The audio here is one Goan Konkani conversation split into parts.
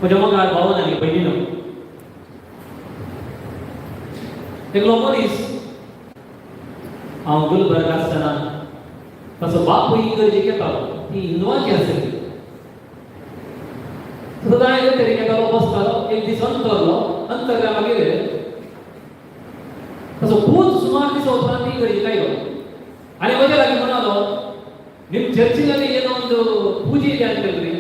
म्हज्या मोगाळ भावन आनी भयणीनो, एकलो मनीस, हांव गुलबर्ग आसतना ताचो बापूय इगर्जेक येतालो. ती हिंदवाची आसली. सदां तरेन येतालो, बसतालो. एक दीस अंतरलो. अंतरल्या मागीर ताचो पूत सुमार दिसा उपरांत इगर्जेक आयलो आनी म्हज्या लागीं म्हणालो, "ನಿಮ್ಮ ಚರ್ಚಿನಲ್ಲಿ ಏನೋ ಒಂದು ಪೂಜೆ ಇದೆ ಅಂತ ಹೇಳ್ರಿ.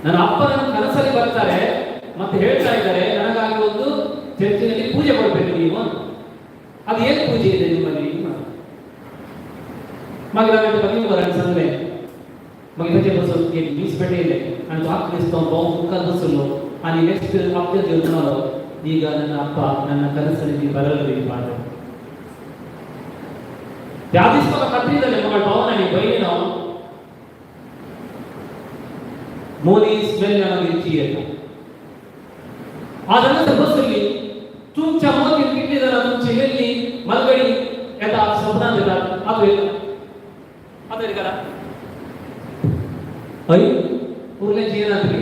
ನನ್ನ ಅಪ್ಪ ನನ್ನ ಕನಸಲ್ಲಿ ಬರ್ತಾರೆ ಮತ್ತೆ ಹೇಳ್ತಾ ಇದ್ದಾರೆ, ನನಗಾಗಿ ಒಂದು ಚರ್ಚಿನಲ್ಲಿ ಪೂಜೆ ಕೊಡ್ಬೇಕು ನೀವು ಅಂತ. ಅದು ಏನು ಪೂಜೆ ಇದೆ ನಿಮ್ಮಲ್ಲಿ?" मागीर हांवें तुका बरें सांगलें. मागीर ताचे पासून एक मीस भेटयलें आनी तो क्रिस्तांव भाव मुखार बसलो आनी नेक्स्ट हप्त्यात येवन म्हणालो, "ಈಗ ನನ್ನ ಅಪ್ಪ ನನ್ನ ಕನಸಿನಲ್ಲಿ ಬರಲ್ರಿ ಫಾದರ್." त्या दीस म्हाका खात्री जाली, म्हाका भावन आनी भयणीनो, मनीस मेल्ल्या मागीर जियेता. आज हांगासर बसली तुमच्या मतीन कितली जाणां तुमची मेल्ली मालगडी येतात, सपनांत येतात? हात वयर, हात वयर करा. हय, उरल्याची येना तरी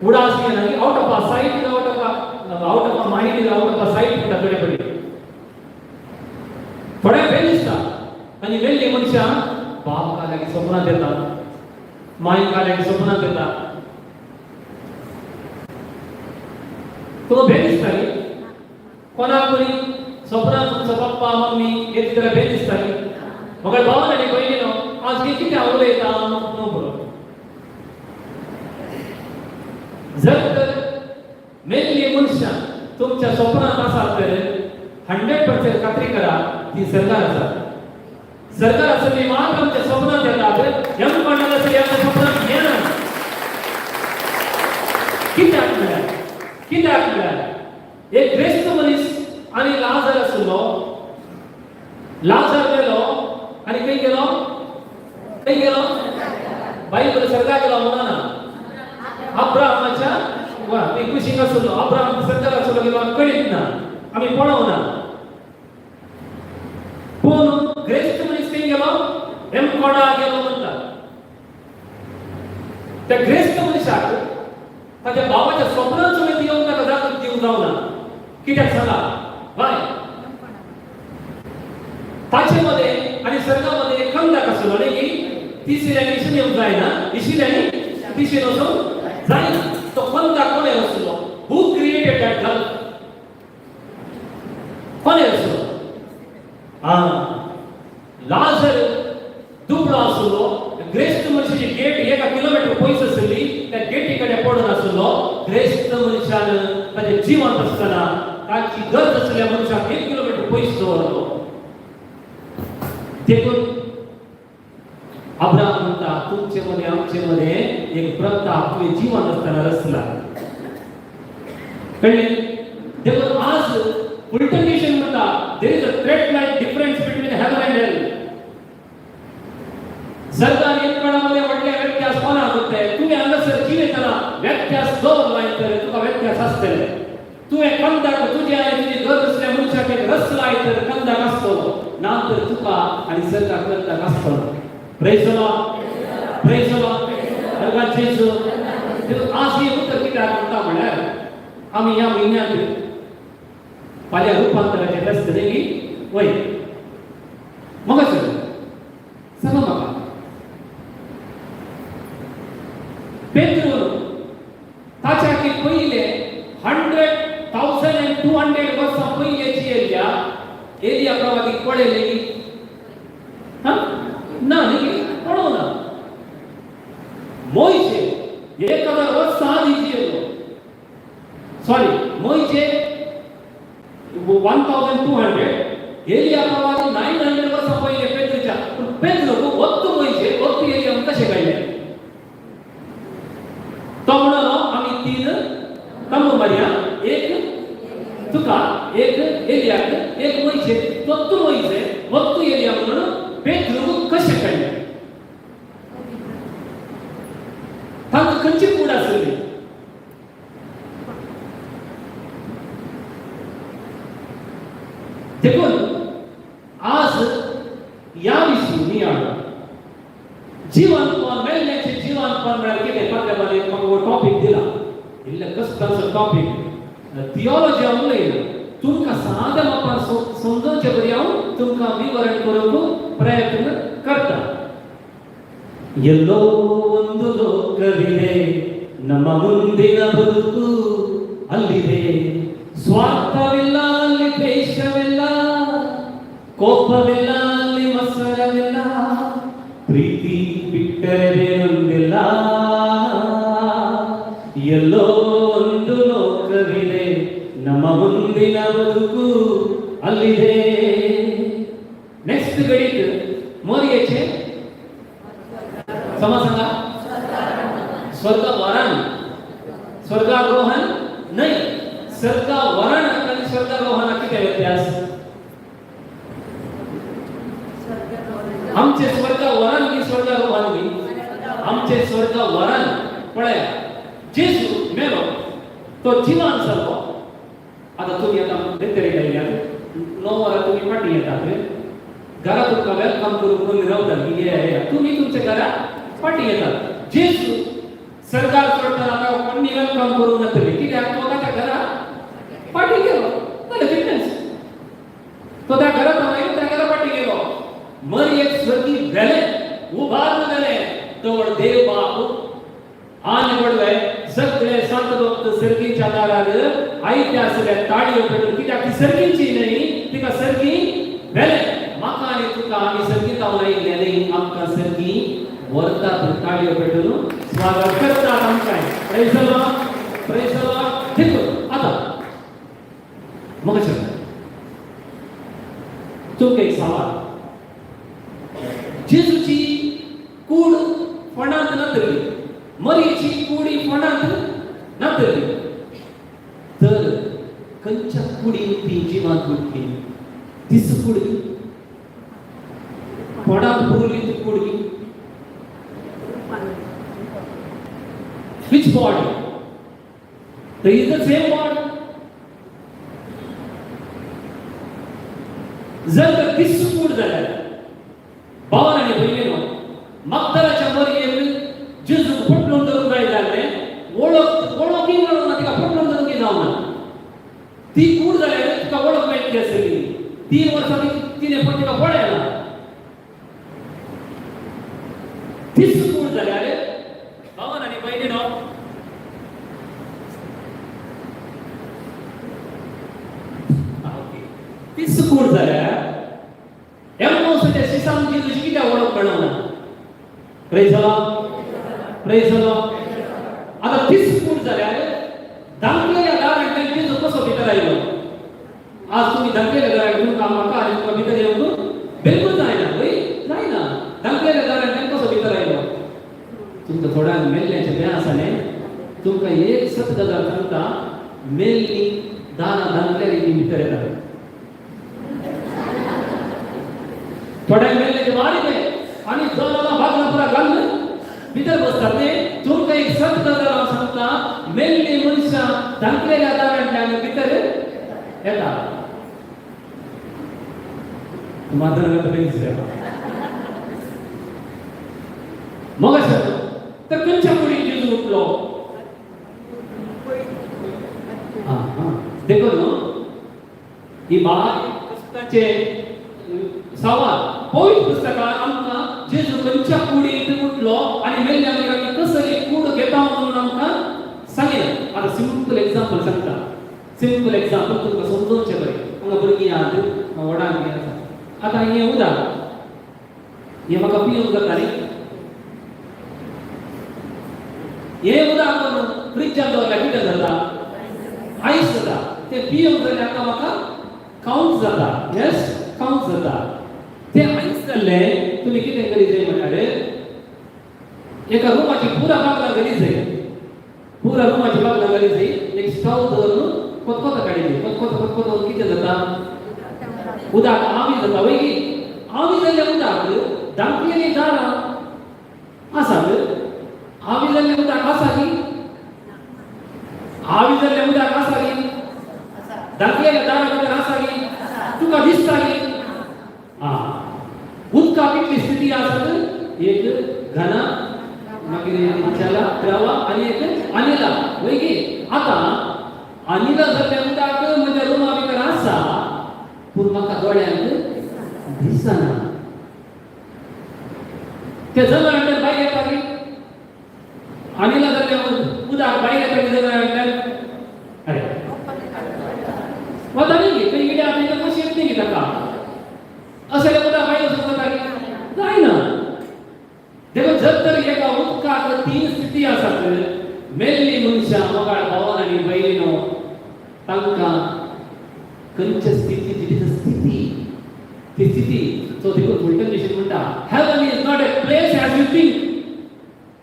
उडास येना. Out of a sight, out of a mind, out of a sight म्हणटा थोडे पडले. थोड्या भेद दिसता आनी मेल्ली मनशां बाप काल्याक सपनांत येतात, माय काल्याक सपनांत येता. तुका भेद दिसता न्ही? कोणाक कोणी सपनांत तुमचो पप्पा मम्मी येत जाल्यार भेद दिसता न्ही? म्हाका भावन आनी भयणीनो, आज हे कितें हांव उलयता न्हू पुरो. जर तर मेल्ली मनशां तुमच्या सपनांत आसात तर 100% खात्री करा, ती सरकार आसा. सरकार आसली मात्र आमच्या सपनांत येतात. यमकोंडात आसली आमच्या सपनांत येना. कित्याक म्हळ्यार, कित्याक म्हळ्यार एक ग्रेस्त मनीस आनी लाजर आसलो. लाजर गेलो आनी खंय गेलो? खंय गेलो? बायबल सर्गाक गेलो म्हणना. अब्राहमाच्या वा ती कुशीक आसलो. अब्राहम सर्गाक आसलो किंवा कळीत ना, आमी पळोवना. पूण ग्रेस्त मनीस खंय गेलो? हेमकोडा गेलो म्हणटा. त्या ग्रेस्त मनशाक ताच्या भावाच्या स्वप्नांत सुद्दां येवन ताका जागृत दिवंक जावना. कित्याक सांगा बाय? ताचे मध्ये आणि सर्गामध्ये एक खंदक आसलो न्ही की तिसऱ्यान इशेन येवंक जायना, इशिल्यानी तिशेन वचूंक जायना. तो खंदक कोणे आसलो? Who created that gulf? कोणे आसलो? हा, लाजर दुबळो आसलो. ग्रेस्त मनशाची गेट एका किलोमिटर पयस आसली. त्या गेटी कडेन पडून आसलो. ग्रेस्त मनशान ताचे जिवंत आसतना ताची गरज आसल्या मनशाक 1 किलोमिटर पयस दवरलो. देखून अब्राहम म्हणटा, तुमचे मध्ये आमचे मध्ये एक प्रथा तुवें जिवंत आसतना रचला. कळ्ळें? देखून आज फुलटन म्हणटा, there is a thread like difference between heaven and hell. सर्ग आनी यमकोंडामध्ये व्हडले व्यत्यास कोणाक उरते? तुवें हांगासर जिवेतना व्यत्यास दवरलाय तर तुका व्यत्यास आसतले. तुवें कंदाक तुजे आनी तुजी गरज आसल्या मनशाक एक रचलाय तर कंदाक आसतलो, ना तर तुका आनी सर्गाक कंदाक आसतलो. Praise the Lord. Praise the Lord. सर्गात जेजू. आज हे उतर कित्याक म्हणटा म्हळ्यार आमी ह्या म्हयन्यांत फाल्यां रुपांतराचें फेस्त न्ही? वय, म्हाका सांग, सांगा म्हाका, पेत्रून ताच्या की पयले 100,200 वर्सां पयलेची एलिया, एलिया प्रवादी पळयले हा ना न्ही? पळोवना. मोयशे 1000 वर्सां आदीं जियेलो. सॉरी, मोयशे 1200, एलिया प्रवादी 900 वर्सां पयले पेत्रूच्या. पूण पेत्रूक वत्तू मोयशे, वत्तू एलिया कशें कळ्ळें? तो म्हणालो, "आमी तीन तंबू मारया, एक तुका, एक एलियाक, एक मोयशे." वत्तू मोयशे, वत्तू एलिया म्हणून पेत्रूक कशें कळ्ळें? तांकां खंयची कूड आसली? देखून आज ह्या विशीं नियाळ. जिवनपण, मेल्ल्याचें जिवनपण म्हळ्यार कितें? फाटल्या बाजून म्हाका इल्लें कश्टाचो टॉपीक थियोलॉजी हांव उलयना, तुमकां साद्या मापान समजोवचे बरी हांव तुमकां विवरण करूंक प्रयत्न करता. ಎಲ್ಲೋ ಒಂದು ಲೋಕವಿದೆ, ನಮ್ಮ ಮುಂದಿನ ಬದುಕು ಅಲ್ಲಿದೆ. ಸ್ವಾರ್ಥವಿಲ್ಲ ಅಲ್ಲಿ, ದ್ವೇಷವಿಲ್ಲ, ಕೋಪವಿಲ್ಲ ಅಲ್ಲಿ, ಮತ್ಸರವಿಲ್ಲ, ಪ್ರೀತಿ ಬಿಟ್ಟರೆ ಬೇರೊಂದಿಲ್ಲ. ಎಲ್ಲೋ ಒಂದು ಲೋಕವಿದೆ, ನಮ್ಮ ಮುಂದಿನ ಬದುಕು ಅಲ್ಲಿದೆ. ನೆಕ್ಸ್ಟ್ ಗಡಿಟ್ मोरयेचे समज सांगा, स्वर्ग वरण, स्वर्गारोहण नाही. स्वर्गावरण आणि स्वर्गारोहण किती व्यत्यास? आमचे स्वर्गावरण की स्वर्गारोहण की? आमचे स्वर्गावरण. पळया, जेजू मेलो, तो जिवान जालो. आता तुमी आतां बेतरी आयल्यात, 9 वरां तुमी फाटीं येतात. घरा तुमकां welcome करूंक म्हणून रावतात की ये ये. तुमी तुमच्या घरा फाटीं येतात. जेजू सरकार सोडटना ताका कोणी welcome करूंक नातले. कित्याक? तो ताच्या घरा फाटीं गेलो. जालें, फिटनेस. तो त्या घरात आयलो, त्या घरा फाटीं गेलो. मरयेक स्वर्गी व्हेलें, उबारून व्हेलें. तवळ देव बाप आनी व्हडले सगळे संत भक्त सर्गीच्या दारार आयते आसले ताळयो पेटून. कित्याक? ती सर्गीची न्हय, तिका सर्गी व्हेलें. म्हाका आनी तुका, आमी सर्गी जावन आयिल्ले न्ही, आमकां सर्गी व्हरतात, ताळयो पेटून स्वागत करतात आमकां. Praise the Lord, praise the Lord. देखून आतां म्हाका सांग, तुमकां एक सवाल. जेजूची कूड फोंडांत नातली, मरियेची कुडी फोंडांत नातली, तर खंयच्या कुडीन ती जिवांत उठली? तीच कुडी, फोंडांत पुरली ती कुडी? Which body? There is the same body. जर तर तीच कूड जाल्यार, भावान आनी भयणीनो, मगदलाच्या मरयेन जेजूक पोटलून धरूंक जाय जाल्लें, वळख वळखी मेळूंक ना. तिका पोटलून धरूंक जावना. ती कूड जाल्यार तुका वळख मेळटली आसली. 3 वर्सां तिणें पण तिका पळयला. तीच कूड जाल्यार, भावान आनी भयणीनो, तीच कूड जाल्यार एम्मोसाच्या शिसांक जेजूची कित्याक वळख मेळना? Praise the Lord, praise the Lord. आता तीच कूड जाल्यार धांकलेल्या दारांतल्यान जेजू कसो भितर आयलो? आज तुमी धांकलेल्या दाराक तुमकां, म्हाका आनी तुमकां भितर येवंक बिलकूल जायना. वय, जायना. धांकलेल्या दारांतल्यान कसो भितर आयलो? तुमकां थोड्यांक मेल्ल्याचें भंय आसा न्ही? तुमकां एक सत गजाल सांगता, मेल्ली दारां धांकलेली ती भितर येतात. थोड्यांक मेल्ल्याचें वारी भंय आनी जनावरां बागलां पुरा घालून भितर बसतात ते. तुमकां एक सत गजाल हांव सांगता, मेल्ली मनशां धांकलेल्या दारांतल्यान भितर येता. माधव. मग अशें तर खंयच्या कुडीन जेजू उठलो? आं हां देखून ही बारीक कश्टाचे सवाल. पवित्र पुस्तकान आमकां जेजू खंयच्या कुडींत उठलो आनी मेल्ल्या मागीर आमी कसली कूड घेता म्हणून आमकां सांगिना. आतां सिंपल एग्जाम्पल सांगता, सिंपल एग्जाम्पल तुमकां समजोवचें बरें. हांगा भुरगीं आहात, व्हडांक बी आसा. आतां हें उदक, हें म्हाका पिवंक जाता न्ही? हें उदक फ्रिजान दवरल्यार कितें जाता? आयस जाता. तें पिवंक जाल्यार आतां म्हाका कावंट जाता. येस, कावंट जाता. तें आयस जाल्लें तुमी कितें करी जाय म्हणल्यार, एका रुमाची पुरा बागलां घाली जाय, पुरा रुमाची बागलां घाली जाय. एक स्टव दवरून कोतकोत काडी जाय. कोतकोत कोतकोत कितें जाता? उदक आवी जाता. वय की आवी जाल्लें उदक, धांकलेलीं दारां आसात, आवी जाल्लें उदक आसा की? आवी जाल्लें उदक आसा की धांकलेल्या दारां भितर आसा की? तुका दिसता की? आं, उदकाक कितली स्थिती आसात? एक घन, मागीर जल, द्रव आनी एक अनिला. वय की? अनिला जाल्लें उदक म्हज्या रुमा भितर आसा, पूण म्हाका दोळ्यांक दिसना. ते जनावरांतल्यान भायर येताली. अनिला जाल्लें उदक भायर येताली जनावरांतल्यान. अरे वता न्ही, खंय कितें आसा तें कशें येत न्ही ताका. अशें उदक भायर वचूंक वता जायना. देखून जर तर एका उदकाक तीन स्थिती आसात. मेल्ली मनशां, मोगाळ भावन आनी भयणीनो, तांकां खंयच्या स्थिती, it is a स्थिती. ती स्थिती सो देखून फुलटन मिशन म्हणटा, heaven is not a place as you think.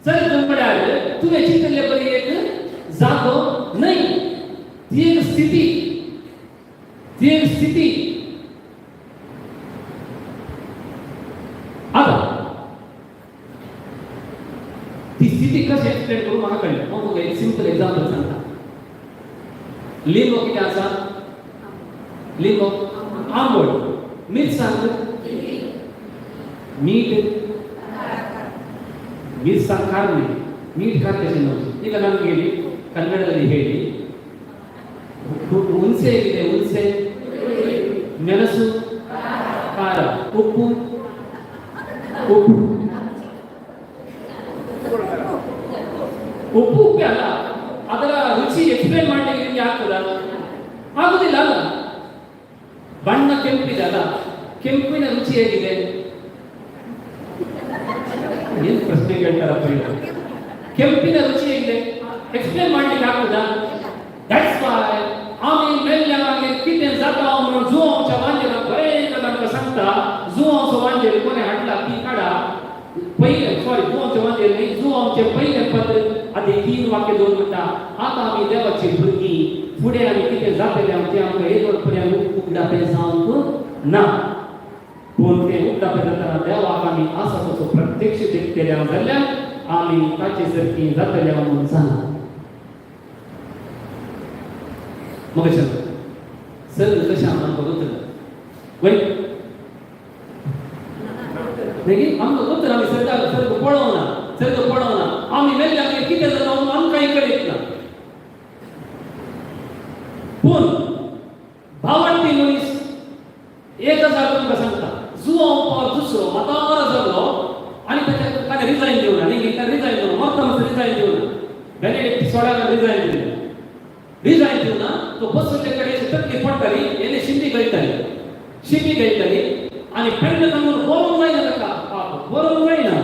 Sir म्हळ्यार तुवें चिंतले परी एक जागो न्हय, ती एक स्थिती, ती एक स्थिती. आतां ती स्थिती कशी एक्सप्लेन करूं म्हाका कळ्ळें. हांव तुका एक सिंपल एग्जाम्पल सांगता. लिंबो कितें आसा? लिंबो आंबट, मिरसांग मीठ. मिरसांग ಖಾರ ನ್ಹೈ, मीठ ಖಾರ कशें न्हय. ಈಗ ನನಗೆ ಹೇಳಿ, ಕನ್ನಡದಲ್ಲಿ ಹೇಳಿ, ಹುಣಸೆ ಹೇಗಿದೆ? ಹುಣಸೆ, ಮೆಣಸು ಖಾರ, ಉಪ್ಪು, ಉಪ್ಪು, ಉಪ್ಪು ಉಪ್ಪೇ ಅಲ್ಲ. ಅದರ ರುಚಿ ಎಕ್ಸ್ಪ್ಲೇನ್ ಮಾಡ್ಲಿಕ್ಕೆ ನಿಮ್ಗೆ ಆಗ್ತದ? ಆಗುದಿಲ್ಲ ಅಲ್ಲ. ಬಣ್ಣ ಕೆಂಪಿದೆ ಅಲ್ಲ, ಕೆಂಪಿನ ರುಚಿ ಹೇಗಿದೆ? ಏನ್ ಪ್ರಶ್ನೆ ಕೇಳ್ತಾರಪ್ಪ ಇವರು. ಕೆಂಪಿನ ರುಚಿ ಹೇಗಿದೆ? ಎಕ್ಸ್ಪ್ಲೇನ್ ಮಾಡ್ಲಿಕ್ಕೆ ಆಗ್ತದ? That's why आमी मेल्ल्या मागीर कितें जाता म्हणून जुवांवच्या वांजेलाक बरें तांकां सांगता. जुवांवचो वांजेल कोणें हाडला ती काडा. पयलें, सॉरी, जुवांवचें वांजेल न्ही, जुवांवचें पयलें पत्र आदी 3:2 म्हणटा, आतां आमी देवाची भुरगीं, फुडें आमी कितें जातलें तें आमकां येदोळ पर्यंत उगडापें जावंक ना, पूण तें उगडापें जातना देवाक आमी आसा तसो प्रत्यक्ष देखतले जाल्यार आमी ताचे सारकीं जातले म्हणून जाणा. मग सर कशें आमकां गोतला वय मागीर आमकां गोतर आमी सर्गाक सर्ग पळोवना, सर्ग पळोवना. आमी मेल्ल्या मागीर कितें जाता म्हणून आमकांय कळीत ना. पूण भावंडी मनीस एक हजार तुमकां सांगता, जुवांव पावर दुसरो म्हातारो जालो आनी ताच्या ताणें रिजायन दिवना न्ही, ताणें रिजायन दिवना, मरता म्हणसर रिजायन दिवना. बेनेडिक्ट 16 रिजायन दिलें. रिजायन दिवना. तो बसले कडेन तकली पडटाली, येणे शिंपी गळटाली, शिंपी गळटाली आनी पेन्न सांगून बरोवंक जायना ताका, पाप बरोवंक जायना.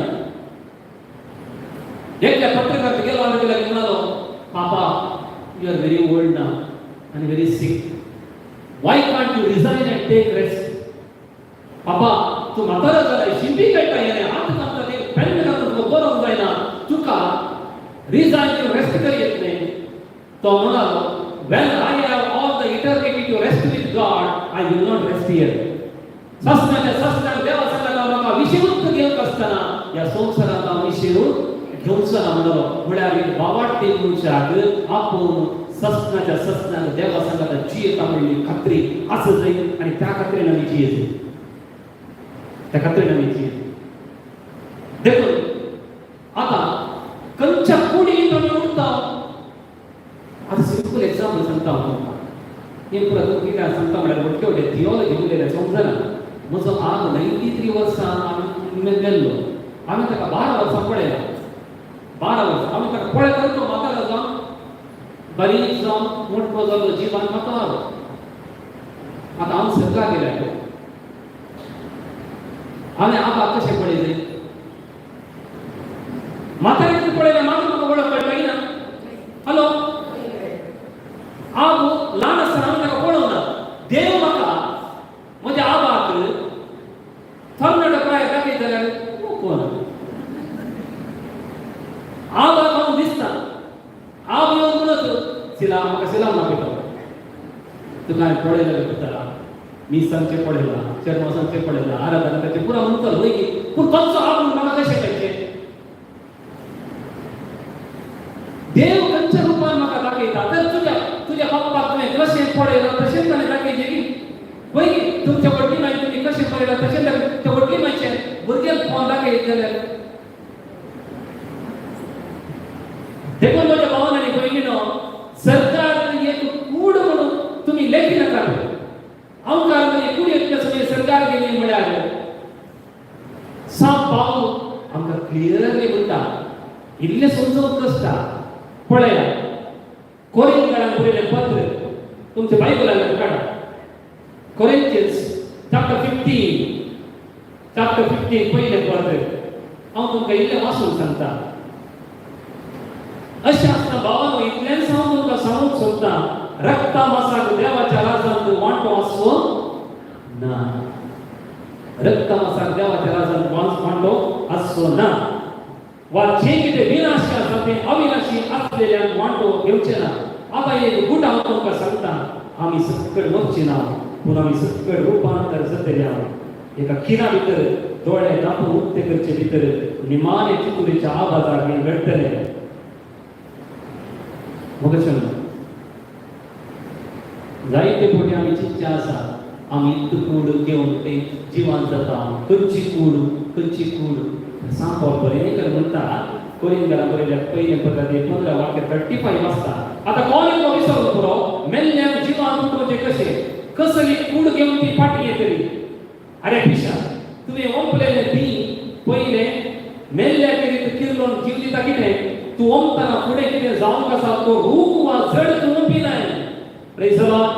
एकल्या पत्रकार गेलो आनी ताका म्हणालो, पापा, you are very old ना आनी very sick, why can't you resign and take rest? पापा, तूं म्हातारो जालाय, शिंपी कळटा, येणे हात कामता, ते पेन्न घालून तुका बरोवंक जायना, तुका रिजायन दिवन रेस्ट करी येत न्ही. तो म्हणालो, when I have all the eternity to rest with God, I will not rest here. ससनाच्या ससनाक देवा सांगता म्हाका विशेवूच घेवंक आसतना ह्या संवसारांत हांव विशेव घेवचो ना म्हणलो. म्हळ्यार एक बावाडटी मनशाक आपूण ससनाच्या ससनाक देवा सांगता जियेता म्हणली खात्री आसा जाय आनी त्या खात्रेन आमी जियेत, त्या खात्रेन आमी जियेत. देखून आतां खंयच्या कुडींत आमी उरता? आतां सिंपल एक्झाम्पल सांगता हांव तुमकां. हें पुरा तुमकां कित्याक सांगता म्हळ्यार व्हडले व्हडले थियोलॉजी उलयल्यार समजना. म्हजो आग 93 वर्सां आमी मेल्लो. हांवें ताका 12 वर्सां पळयला, 12 वर्सां आमी ताका पळयता. तो म्हातारो जावन, बारीक जावन, मोटो जालो, जिवान म्हातारो. आतां हांव सरकार गेल्या, हांवें आबाक कशें पळयलें? म्हातारे पळयलें, मागीर म्हाका वळख कळटा ना. हॅलो, आबू ल्हान आसतना हांवें ताका पळोवना. देव म्हाका म्हज्या आबाक तरणाट्या प्राय दाखयत जाल्यार कोण आबाक हांव दिसता. आब येवन म्हणत सिला, म्हाका सिलाम दाखयता, तुका हांवें पळयलें पुता, मिसांचें पळयलां, चर्मासांचें पळयलां, आराधना ताचें पुरा म्हणटलो वय की, पूण तोचो आब म्हाका कशें कळचें? देव खंयच्या रुपान म्हाका दाखयता? तर तुज्या तुज्या बाप्पाक तुवें कशें पळयलां तशेंच ताणें दाखयचें की वय की. तुमच्या व्हडली माय तुमी कशें पळयलां तशेंच दाखय. त्या व्हडली मायचें भुरग्यांक फोन दाखयत जाल्यार. देखून म्हज्या भावान आनी भयणीनो, सरकार एक कूड पळया, कोरिंथकारांक बरयलें पत्र, तुमच्या बायबलान काडा. कोरिंथियन्स चॅप्टर 15, चॅप्टर 15, पयलें पत्र. हांव तुमकां इल्लें वाचून सांगता. अशें आसतना भावानो, इतलेंच हांव तुमकां सांगूंक सोदतां, रक्ता मासाक देवाच्या राजांत वांटो आसचो ना. रक्ता मासाक देवाच्या राजांत वांटो आसचो ना, वा जे कितें विनाशी आसा तें अविनाशी असलेल्यान वांटो घेवचें ना. आतां एक गूट हांव तुमकां सांगता. आमी सकट मरची ना, पूण आमी सकट रुपांतर जातले. एका खिणा भितर, दोळे धांपून उक्ते करचे भितर, निमाणे तुतुरीच्या आवाजाक हें घडटलें. मोगाचें, जायते फावटी आमी चिंतचें आसा, आमी इतू कूड घेवन ते जिवान जाता. खंयची कूड, खंयची कूड? सांग, बरें कर म्हणटा. कोरिंथकारां बरयल्या पयलें पत्र, 15 वाक्य 35 आसता. आतां कोण एकलो विसरलो पुरो, मेल्ल्यांक जिवान उठोवचें कशें? कसली कूड घेवन ती फाटी येतली? अरे पिशा, तुवें ओंपलेलें बी पयलें मेल्ल्या खेरीत किर्लोन जीव दिता कितें? तूं ओंपतना फुडें कितें जावंक आसा तो रूप वा जड तूं ओंपिनाय. Praise the Lord.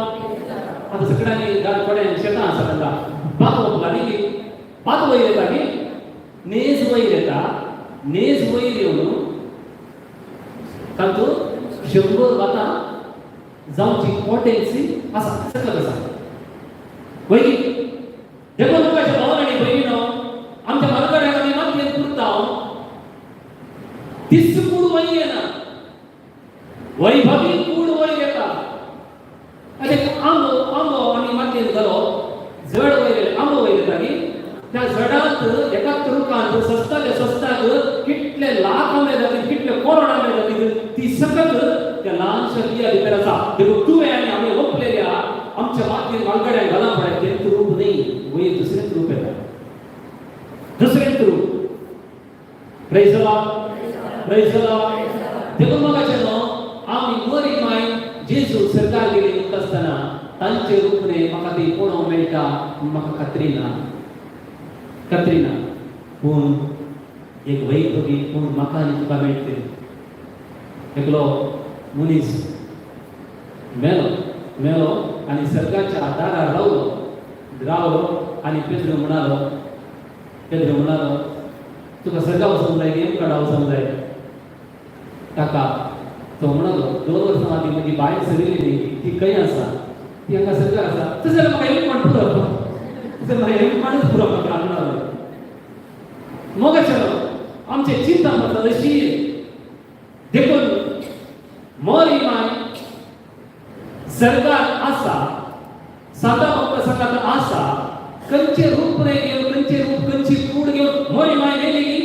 आतां सगळ्यांनी घरा थोड्या शेतां आसा, तांकां भात ओंपला न्ही की भात वयर येता की नेज वयर येता. नेज वयर येवन तातूंत 100 भातां जावची पोटेन्सी आसा, सकत आसा वयर. देखून तुमच्या भावन आनी भयणीनो, आमच्या म्हालगड्याक आमी मातयेन पुरता. तीच कूड वयर येना, वैभवी कूड वयर येता. अशें आंबो, आंबो आमी मातयेन घालो, जड वयर येयलें, आंबो वयर येता की त्या जडांत एकाच रुखांत सस्ताले सस्ताक कितले लाख आंबे जातील, कितले करोड आंबे जातील, ती सकत त्या ल्हानशा बिया भितर आसा. देखून तुवें आनी आमी ओंपलेल्या आमच्या मातयेन म्हालगड्यांक घाला पळय, तेंच रूप न्ही, वयर दुसरेंच रूप येता, दुसरेंच रूप. Praise the Lord. Praise the Lord. देखून मोगाचे न्हू, आमी मरी माय जेजू सरकार गेली म्हणटा आसतना तांचे रूपने म्हाका ती पळोवंक मेळटा, म्हाका खात्री ना, खात्री ना. पूण एक वैभवी पूण म्हाका आनी तुका मेळटली. एकलो मनीस मेलो, मेलो आनी सर्गाच्या दारार रावलो, रावलो आनी पेद्रू म्हणालो, पेद्रू म्हणालो, तुका सर्गा वचूंक जाय, येमकाडा वचूंक जाय? ताका तो म्हणालो, 2 वर्सां आदीं म्हजी बायल सरिल्ली, ती खंय आसा? ती हांगा सरकार आसा. तशें जाल्यार म्हाका हेमकोण पुरो, तशें म्हाका हेमकोणच पुरो म्हाका, म्हणालो. मोगाचें, आमचें चिंता आसा अशी. देखून मरी माय सरकार आसा, सादा भक्त संगात आसा. खंयचे रूप रे घेवन, खंयचे रूप, खंयची कूड घेवन मरी माय मेली की?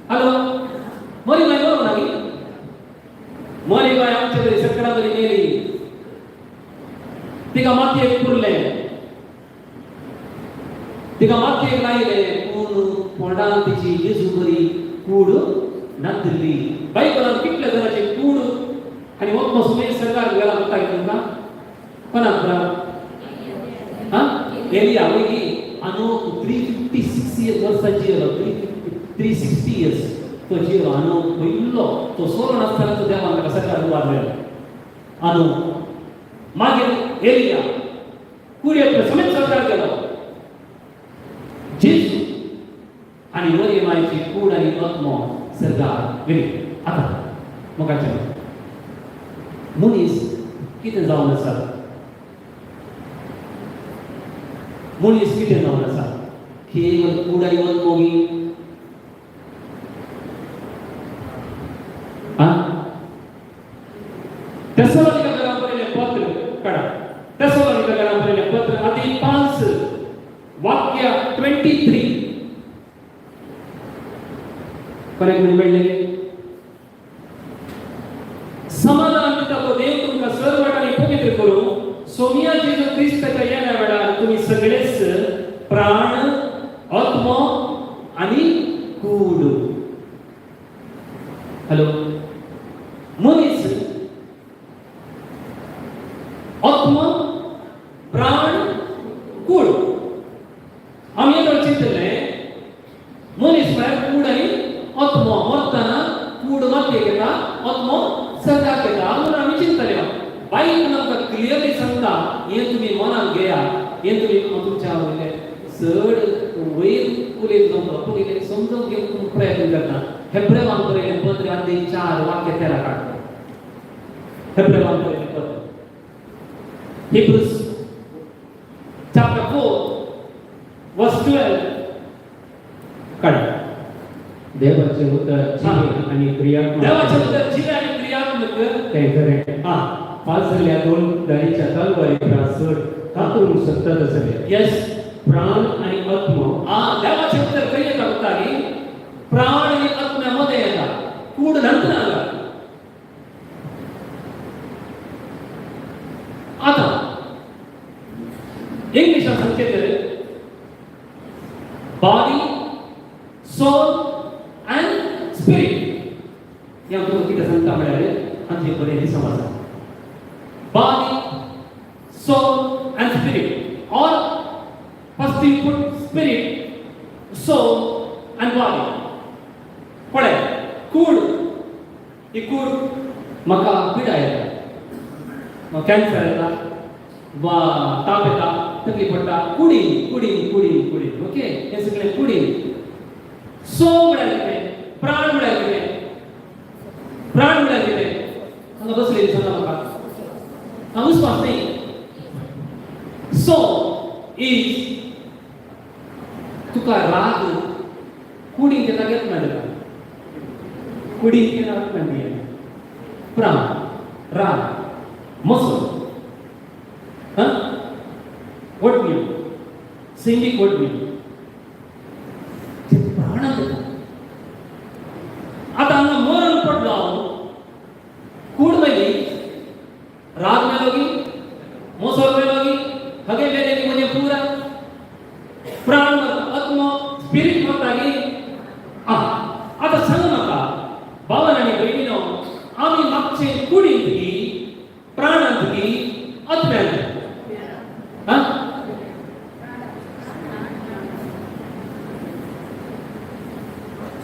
हॅलो, मरी माय बरोबर ना की मरी माय आमचे बरी सगळ्या बरी मेली. तिका मातयेक पुरलें, तिका मातयेक लायलें, पूण पोंडान तिची जेजू बरी कूड नातिल्ली. बायबलान कितल्या जाणाची कूड आनी वचपा सुमेर सरकार गेला म्हणटा तुमकां? कोणाक? हा, एलिया वयगी आनो 356 इयर्स वर्सां जियेलो. 360 इयर्स तो जियेलो. आनो पयलो तो सोरण आसतना तो देवान ताका सरकार उबारलेलो. आनो मागीर एलिया कुडयेंतलो समेत सरकार गेलो. जेजू आनी मरी मायची कूड आनी आत्मो सरकार गेली. आतां मोगाचें, मनीस कितें जावन आसा? मनीस कितें जावन आसा? केवल कूड आनी आत्मो गी? आं, तेसलोनिका बरयलें पत्र काडा. तेसलोनिका बरयलें पत्र आदी 5 वाक्य 23. कोणाक मेळ्ळें? समाधान दिता तो देव तुमकां सर्व वाटांनी पवित्र करूं. सोमिया जेजू क्रिस्ताच्या येण्या वेळार तुमी सगळेच प्राण, आत्मो आनी कूड. हॅलो, मनीस आत्मो, प्राण, कूड. आमी येदोळ चिंतले, मनीस म्हळ्यार कूड आनी आत्मो. मरतना कूड मातयेक येता, आत्मो हें तुमी हांव तुमच्या वयले चड वयर उलयत जमलो पूण इल्लें समजून घेवंक प्रयत्न करता. हेब्रेवांक बरयलें पत्र अध्याय 4 वाक्य 13 काडटा. हेब्रेवांक बरयलें पत्र, Hebrews chapter 4 verse 12 काडा. देवाचे उतर जिवे आणि क्रियात्मक. देवाचे उतर जिवे आणि क्रियात्मक. ते खरे पाजरल्या दोन धारीच्या तलवारीचा चड कातरूंक शकता तसले प्राण आणि आत्मा. देवाचे उतर खंय येता म्हणटा की प्राण आनी आत्म्या मदें येता, कूड नंतर हांगा. आतां इंग्लिशान सांगचें तर बॉडी, सोल आनी स्पिरीट. हें हांव तुमकां कितें सांगता म्हळ्यार आमचें बरें समज, body, soul and spirit, or first you put spirit, soul and body. पळय, कूड, ही कूड म्हाका पिडा येता, कॅन्सर येता वा ताप येता, तकली पडटा, कुडीन कुडीन कुडीन कुडीन. ओके, हें सगळें कुडीन. सोल म्हळ्यार कितें? प्राण म्हळ्यार कितें? प्राण म्हळ्यार कितें? हांगा बसलेली सांगा म्हाका. हांव विस्वास न्ही. सोल is तुका राग कुडीन येता, घेत ना ताका कुडीन येना, आत्म्यान येना. प्राण, राग, मसो, हां, वडम्यो, सैमीक वडम्यो, ते प्राणाक येता. आतां हांगा मरण पडलो हांव, कूड मेली, राग मेलो की, मोसोल मेलो की, हगे मेले की, म्हणजे पुरा प्राण मरता, आत्मो, स्पिरीट मरता की. आतां सांग म्हाका भावान आनी भयणीनो, आमी मागचे कुडींत की प्राणांत की आत्म्यांत? हां,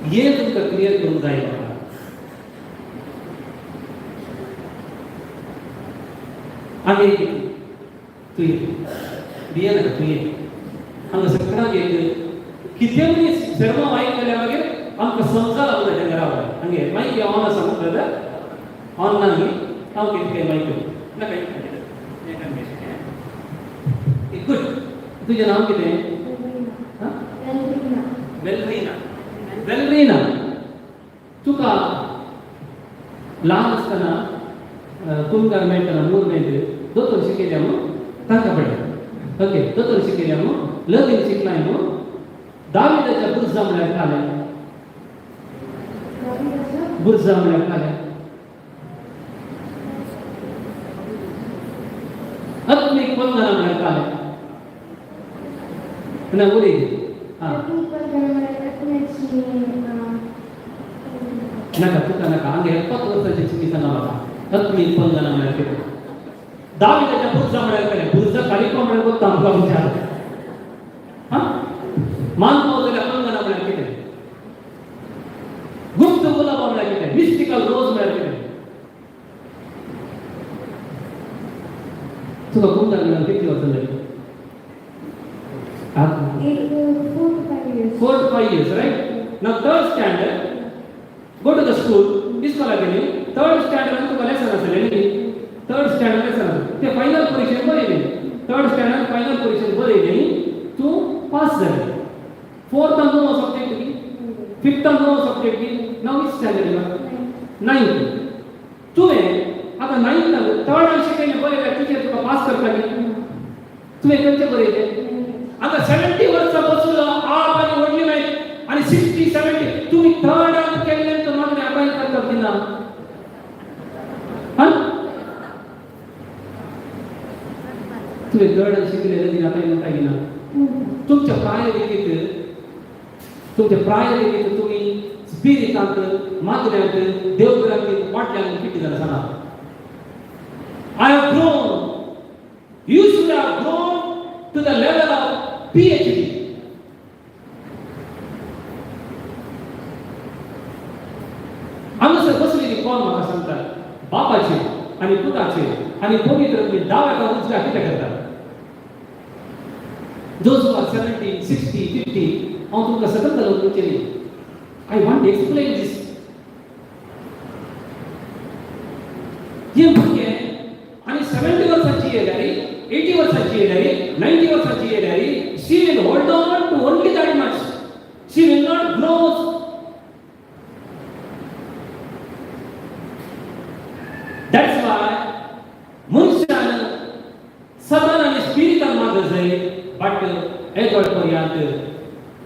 हें तुमकां क्लियर करूंक जाय म्हाका. आनी तूं ये, भिये नाका, तूं ये. हांगा सगळ्यांक एक कितें मनीस शर्मा आयकल्या मागीर आमकां समजाला उरता. तें घरा हांगे मायक ऑन आसा न्हू ब्रदर? ऑन ना न्ही? हांव कितें मायक नाका. गुड. तुजें नांव कितें? वेलरीना. वेलरीना, तुका ल्हान आसतना कुमकार मेळटना मूर मेळट दोतोर शिकयल्या न्हू तांकां पळय. ओके, दोतोर शिकयल्या न्हू, लगीन शिकलाय न्हू. दाविदाच्या बुरजा म्हळ्यार कालें, बुरजा म्हळ्यार कालें, आत्मीक बंधना म्हळ्यार कालें ना? उलय. हां, नाका, तुका नाका. हांगा 70 वर्सांची चिकी सांगा म्हाका, आत्मीक बंधना म्हळ्यार कितें? दाविदाच्या बुरजा म्हळ्यार कालें? बुरजा कालिपा म्हळ्यार कोत्ता आमकां विचार. हां, मान पावतल्या बंधना म्हळ्यार कितें? गुप्त गुलाबा म्हळ्यार कितें? मिस्टिकल रोज म्हळ्यार कितें? तुका कुमकार मेळून कितली वर्सां जाली? 4 to 5 years. 4 to 5 years, right? Now third standard, go to the school, इस्कॉलाक गेली, थर्ड स्टँडर्ड तुका लेसन आसलें न्ही? थर्ड स्टँडर्ड लेसन आसलें, ते फायनल परिक्षेन बरयलें. थर्ड स्टँडर्ड फायनल परिक्षेन बरयलें, तूं पास जालें. फोर्थान नवो सब्जेक्ट की, फिफ्थान नवो सब्जेक्ट की. नाव which standard? Ninth. तुवें आतां नायन्थान थर्डान शिकयलें, बरयलें, टिचर तुका पास करता की. तुवें खंयचें बरयलें? आतां 70 वर्सां बसलो आप आनी व्हडली मागीर आनी 60 70 तुमी थर्डान केल्लें तर मागणें आतां करतात की ना? हां, तुवें थर्डान शिकलें, लगीन आतां म्हणटा की ना. तुमच्या प्राय लेगीत, तुमच्या प्राय लेगीत तुमी स्पिरिटांत, मागण्यांत, देवघरांत वाटल्यान कितें जालें सांगा. I have grown. You should have grown to the level of PhD. हांगासर बसलेली कोण म्हाका सांगता, बापाचे आनी पुताचे आनी पवित्र तुमी दाव्या का उजव्या कितें करता? Those who are 70, 60, 50, हांव तुमकां सकयल घालून. I want to explain this. हे भुरगें आनी 70 वर्सांची येयल्यार, 80 वर्सांची येयल्यार, 90 वर्सांची येयल्यार, she will hold on to only that much. She will not grow. That's why मनशान सदान आनी स्पिरिटान मागत जाय, बट एदोळ पर्यंत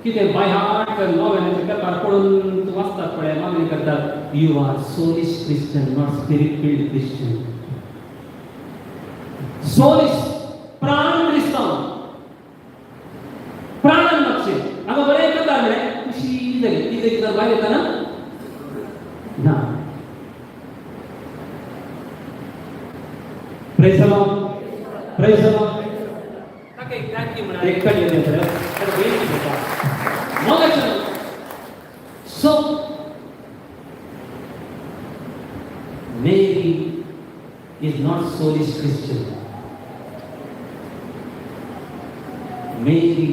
कितें बाय हार्ट नोवेनाचे पेपर पडून तूं वाचतात पळय, मागणी करतात, you are soulish Christian, not spirit filled Christian. Soulish, प्राण क्रिस्तांव, प्राणान मागचें. हांगा बरें करता म्हळें खुशी जाली, कितें कितें भायर येता ना. Praise the Lord. Praise the Lord. ताका एक thank you म्हणा, एक कडले बरें मोगाचें. So Mary is not soulish Christian. Mary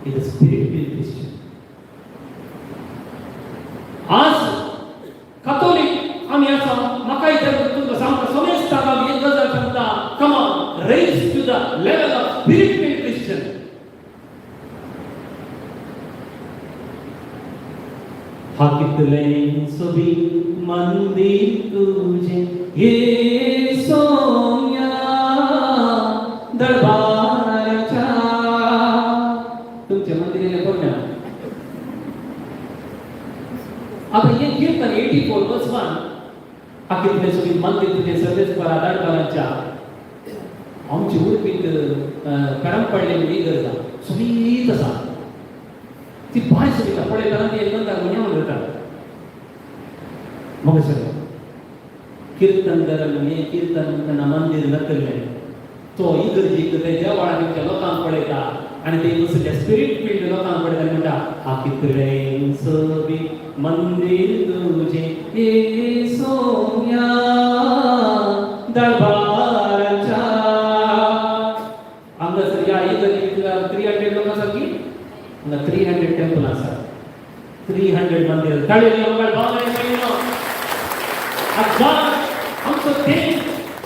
is a spirit-filled Christian. आज कथोलिक आमी आसा, म्हाका इथे तुमकां सांगता, समेस्ताक आमी एक गजाल सांगता, come on, raise to the level of spirit filled Christian. हा कितलें सोबीत मंदिर तुजें ये सोम्या दरबाराच्या. तुमच्या मंदिराला कोण. आता हे कीर्तन 84 verse 1. हा कितलें सोबीत मंदिर तुजें सर्वेस्परा दरबाराच्या. आमची उडपीत करम पडलेली इगर्ज सोबीत आसा. ती बाय सोबीत पळयतना ती एकदम गुन्यांव जाता. मग सर कीर्तन करन हे कीर्तन म्हणटना मंदिर नकल्लें तो इगर्जीक ते देवळाच्या लोकांक पळयता आनी ते बसले स्पिरीट फिल्ड लोकांक पळयता आनी म्हणटा, हा कितलें सोबीत मंदिर तुजें हे सोम्या दरबाराच्या. हांगासर ह्या इगर्जीक 300 लोक आसात की हांगा 300 टेम्पल आसा, 300 मंदिर. ताळयो आमकां भाव आनी भयणीनो. God, आमचो देव,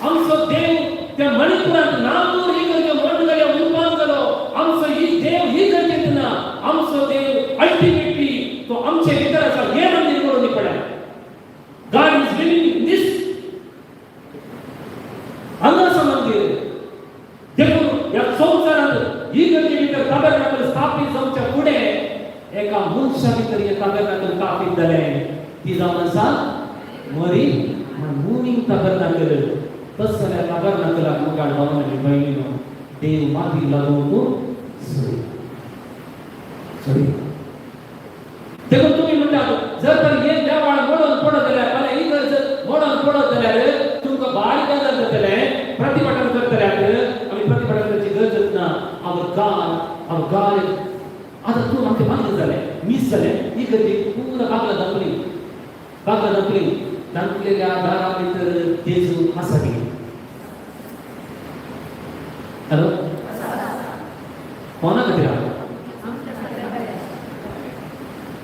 आमचो देव त्या मणिपुरांत नामूर इगर्जे मोड जाले, उर्बान जालो. आमचो ही देव ही गरजेत ना. आमचो देव अल्टिमेटली तो आमचे भितर आसा. हे मंदिर करून पडा. God is living in this. हांगा आसा मंदिर. देखून ह्या संवसारांत ही गरजे भितर ताबरनाकल स्थापीत जावच्या फुडें एका मनशा भितर हे ताबरनाकल स्थापीत जालें, ती जावन आसा मरी मुवींग ताबरनाकल. तस जाल्यार ताबरनाकलाक मुखार भाव आनी भयणीनो देव माती लागूंक सोरी सोरी. देखून तुमी म्हणटात, जर तर हे देवाळ मोडून पडत जाल्यार, फाल्यां इगर्ज मोडून पडत जाल्यार तुमकां बारीक गजाल जातलें. प्रतिपठन करतल्याक आमी प्रतिपठन करची गरजच ना. Our God, our God. आतां तूं म्हाका मागीर जालें मीस जालें, इगर्जी पुरा बागला दाखली, बागला दाखली, दाखलेल्या दारा भितर जेजू आसा की? हॅलो, कोणा खातीर आहा?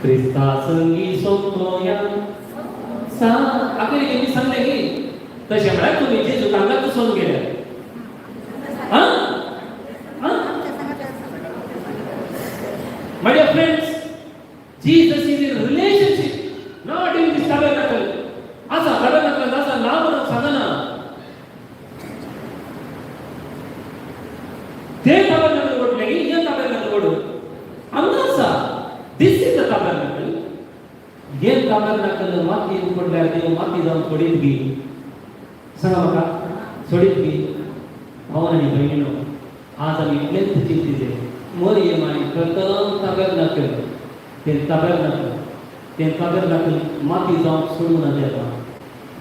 क्रिस्ता संगी सोंपोया सा आखरी मी सांगले की तशें म्हळ्यार तुमी जेजू हांगा घुसोवन गेले. हां हां. My dear friends, Jesus is in relationship, not in this tabernacle. आसा tabernacle आसा ना म्हणून सांगना. ते tabernacle कोटले की हे tabernacle कोडू हांगा आसा. This is the tabernacle. हे tabernacle मातयेन पडल्यार देव माती जावन सोडीत बी? सांगा म्हाका, सोडीत बी? भाव आनी भयणीनो, आज आमी इतलेंच चिंतिजे, मरियमाय प्रथम tabernacle, तें tabernacle, तें tabernacle माती जावन सोडूं ना देवा.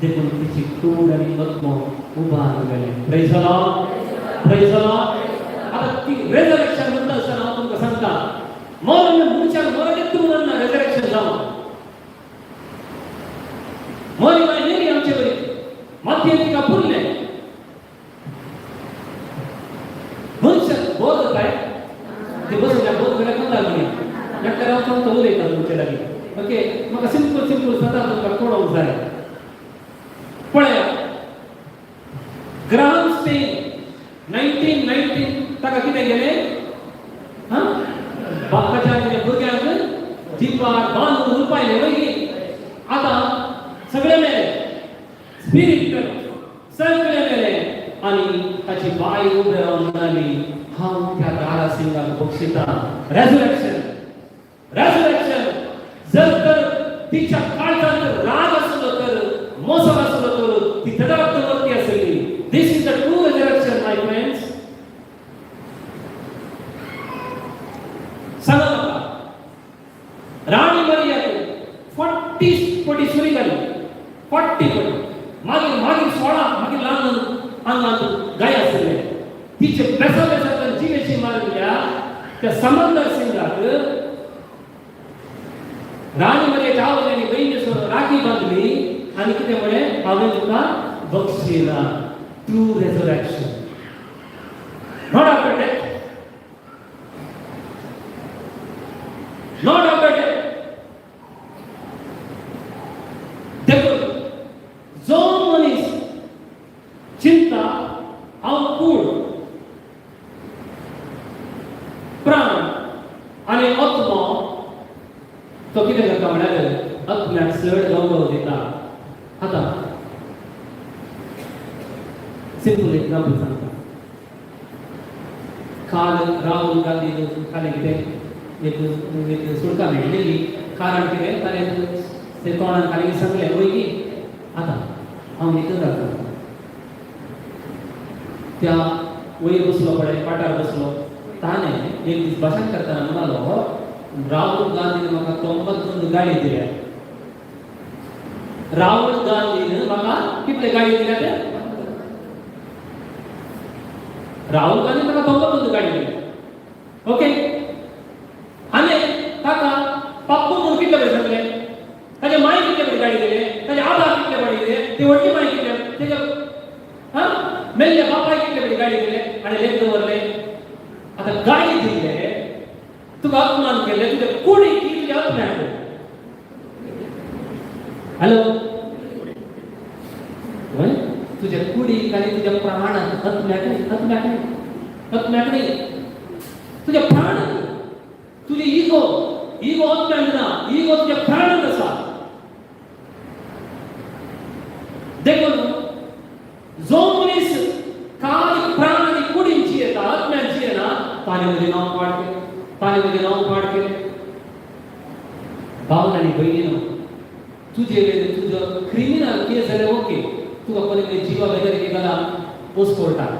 देखून तिची कूड आनी आत्मो उबार गेले. Praise the Lord. Praise the Lord. आता ती रेजरेक्शन म्हणटा आसतना हांव तुमकां सांगता, मरण मनशाक मरण येता म्हणून ना रेजरेक्शन जावन मरी माय नेरी आमचे बरी मातयेन तिका पुरलें. मनशाक बोर जाताय ती. हांव थंय उलयता तुमचे लागीं. ओके, म्हाका सिंपल सिंपल सदां तुमकां कळोवंक जाय. पळया, ग्राहम स्टेन 1919 ताका कितें गेलें? हां, बापाच्या आनी भुरग्यांक जिपार बांदून उरपायलें वय. आतां सगळे मेले, स्पिरीट मेलो, सगळे मेले. आनी ताची बाय उबे रावन म्हणाली, हांव त्या दारा सिंगाक बक्षिता. Resurrection, resurrection. जर तर तिच्या काळजांत राग आसलो तर, मोसम आसलो तर, ती तदार्थ वरती आसली. This is the true resurrection, my friends. सांगा म्हाका, राणी मरियाक 40 पटी सुरी घाली, 40 पटी. मागीर मागीर 16, मागीर ल्हान आंगांत गाय आशिल्ले. तिचे बेसा बेसांतल्यान जिवेशी मारिल्ल्या त्या समंदर सिंगाक राणी मरियाच्या आवयन आनी बहिणी राखी बांदली आनी कितें म्हळें? हांवें तुका बक्षिला. True resurrection, not after death, not after death. देखून जो मनीस चिंता हांव कूड, प्राण आनी आत्मो, तो कितें करता म्हळ्यार आत्म्याक चड गौरव दिता. आतां सिंपल एक्झाम्पल सांगता. काल राहुल गांधी काल कितें एक एक सुडका मेळिल्ली. कारण कितें, ताणें ते तोंडान खाली सांगलें वय की आतां हांव एक गजाल सांगता. त्या वयर बसलो पळय, पाटार बसलो, ताणें एक दीस भाशण करतना म्हणालो, राहुल गांधीन म्हाका 92 गाडी दिल्या. राहुल गांधीन म्हाका कितले गाडी दिल्या ते? राहुल गांधी ताका 92 गाडी दिल्या. ओके, आनी ताका पप्पू म्हणून कितले पयशे सांगले? ताच्या माय कितले पयशे गाडी दिले? ताच्या आबा कितले पयशे दिले? ती व्हडली माय कितले, तेच्या हां मेल्ल्या बापाय कितले पयशे गाडी दिले आनी लेख दवरले. आतां गाडी दिले, तुका अपमान केले, तुज्या कुडीक की तुज्या आत्म्याक? हॅलो, तुझ्या कुडीक आनी तुज्या प्राणाक, आत्म्याक न्ही, आत्म्याक न्ही, आत्म्याक न्ही, तुझ्या प्राणाक. तुझे इगो, इगो आत्म्याक ना, इगो तुझ्या प्राणाक आसा. देखून जो मनीस काल प्राण आनी कुडींची येता, आत्म्यांची येना, ताणें म्हजें नांव पाड केलें, ताणें म्हजें नांव पाड केलें. भावन आनी भयणीनो, तुजे तुजो क्रिमिनल केस जाल्यार ओके, तुका कोणी जिवा बेजार गेला पोस्ट कोर्टाक,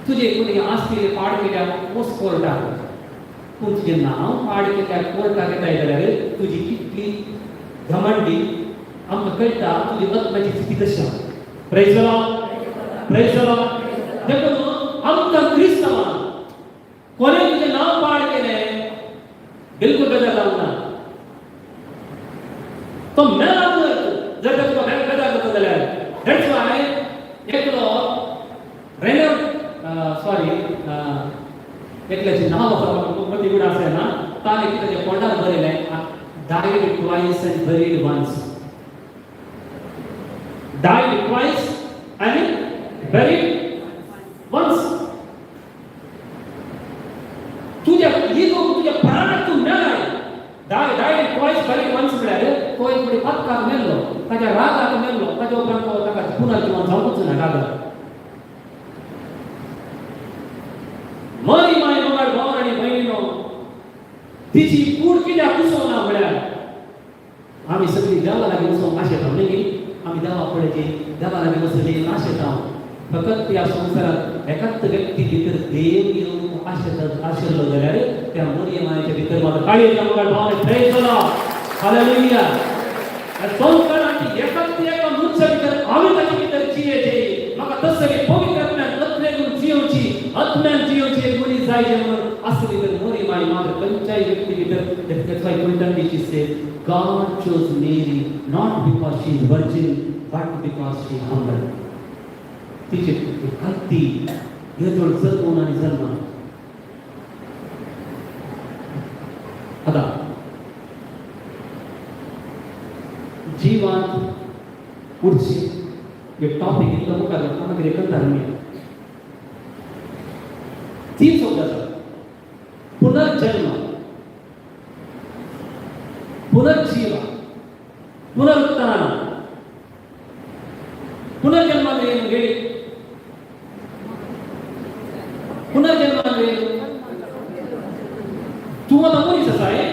तुजे कोणी आस्ती पाड केल्या पोस्ट कोर्टाक, पूण तुजें नांव पाड केल्या कोर्टाक येताय जाल्यार तुजी कितली घमंडी आमकां कळटा, तुजी आत्म्याची स्थिती कशी आसा. Praise the Lord, praise the Lord. देखून आमकां क्रिस्तांवान कोणें तुजें नांव पाड केलें, बिलकुल बेजार जावंक ना. तो मेला जर तर तुका बेजार जाता जाल्यार. That's why एकलो रेनर, सॉरी, एकल्याचें नांव आसा मदीं गुण आसा ना, ताणें कितें ताच्या पोटार बरयलें, died twice and buried once. Died twice and buried once. तुज्या इगो, तुज्या प्राणाक तूं मेळाय. डायड ट्वायस बरीड वन्स म्हळ्यार तो एक फुडें पातकाक मेल्लो, ताच्या रागाक मेल्लो, ताच्या उपरांत तो ताका पुनर्जिवन जावंकूच ना रागाक. मरी माय मगाड भाव आनी भयणीनो, तिची कूड कित्याक उसवना म्हळ्यार आमी सगळीं देवा लागीं वचूंक आशेता न्ही. आमी देवा पळयची, देवा लागीं वचली आशेता. फकत त्या संवसारांत एकाच व्यक्ती भितर देव येवंक आशेता आशिल्लो जाल्यार त्या मरिया मायच्या भितर मात्र. काळी मगाड भाव, प्रेज the Lord, hallelujah. संवसारांत एकाच एका मनशा भितर हांवें ताचे भितर जियेचे, म्हाका तसले पवित्र आत्म्यान आत्म्यान जियोवची, आत्म्यान जियोवची एक मनीस जाय जे म्हणून आसली तर मरी माय मात्र खंयच्याय व्यक्ती भितर. That's why Kultandi she says, God chose Mary not because she is virgin, but because she humble. तिचे हत्ती येदोळ जल्मून आनी जल्मा. उठची एक टॉपिक इतलो मुखार वतना कितें करता आमी तीन शब्द आसा, पुनर्जन्म, पुनर्जीव, पुनरुत्थाನ. ಪುನರ್ಜನ್ಮ ಅಂದ್ರೆ ಏನು ಹೇಳಿ? ಪುನರ್ಜನ್ಮ ಅಂದ್ರೆ ಏನು? तूं आतां मनीस आसा हे,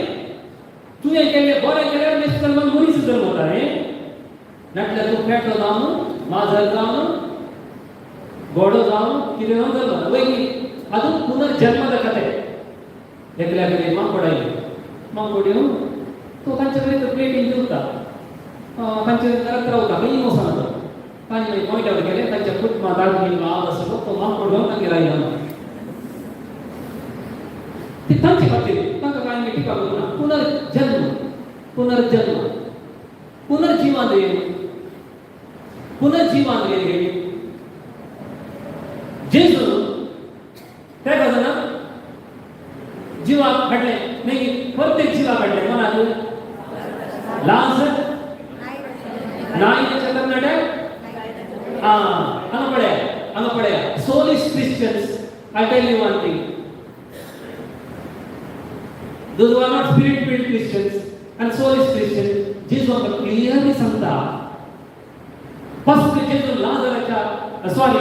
तुवें केल्लें बरें केल्यार नेक्स्ट जल्मान मनीस जल्म वता हे, नाटल्यार तूं पेटो जावन, माजर जावन, घोडो जावन, कितें जावन जल्म वता वय की? ಅದು पुनर्जन्मದ ಕತೆ. एकल्या कडेन माकोड आयलें. माकोड येवन तो तांचे कडेन तो प्लेटीन जेवता, तांचे घरांत रावता, खंय वचना तो. तांणी मागीर पॉयंट आवट केलें, तांच्या कुटुंबांत दादली हांव आसलो तो माकोड घेवन तांगेर आयलो. ती तांचे खातीर तांकां कांय टिका करूं ना. पुनर्जन्म, पुनर्जन्म, पुनर्जीव ಅಂದ್ರೆ ಏನು? ಪುನರ್ಜೀವ ಅಂದ್ರೆ ಏನು ಹೇಳಿ? जेजू तेका जाणा जिवाक हाडलें, मागीर परतेक जिवाक हाडलें कोणाक? लाजर नाईच्या कर्नाटक. हा, हांगा पळया, हांगा पळया. Soulish Christians, I tell you one thing. Those who are not spirit-filled Christians and soulish Christians, जेजू आमकां क्लियरली सांगता. फर्स्ट जेजू लाजराच्या, सॉरी,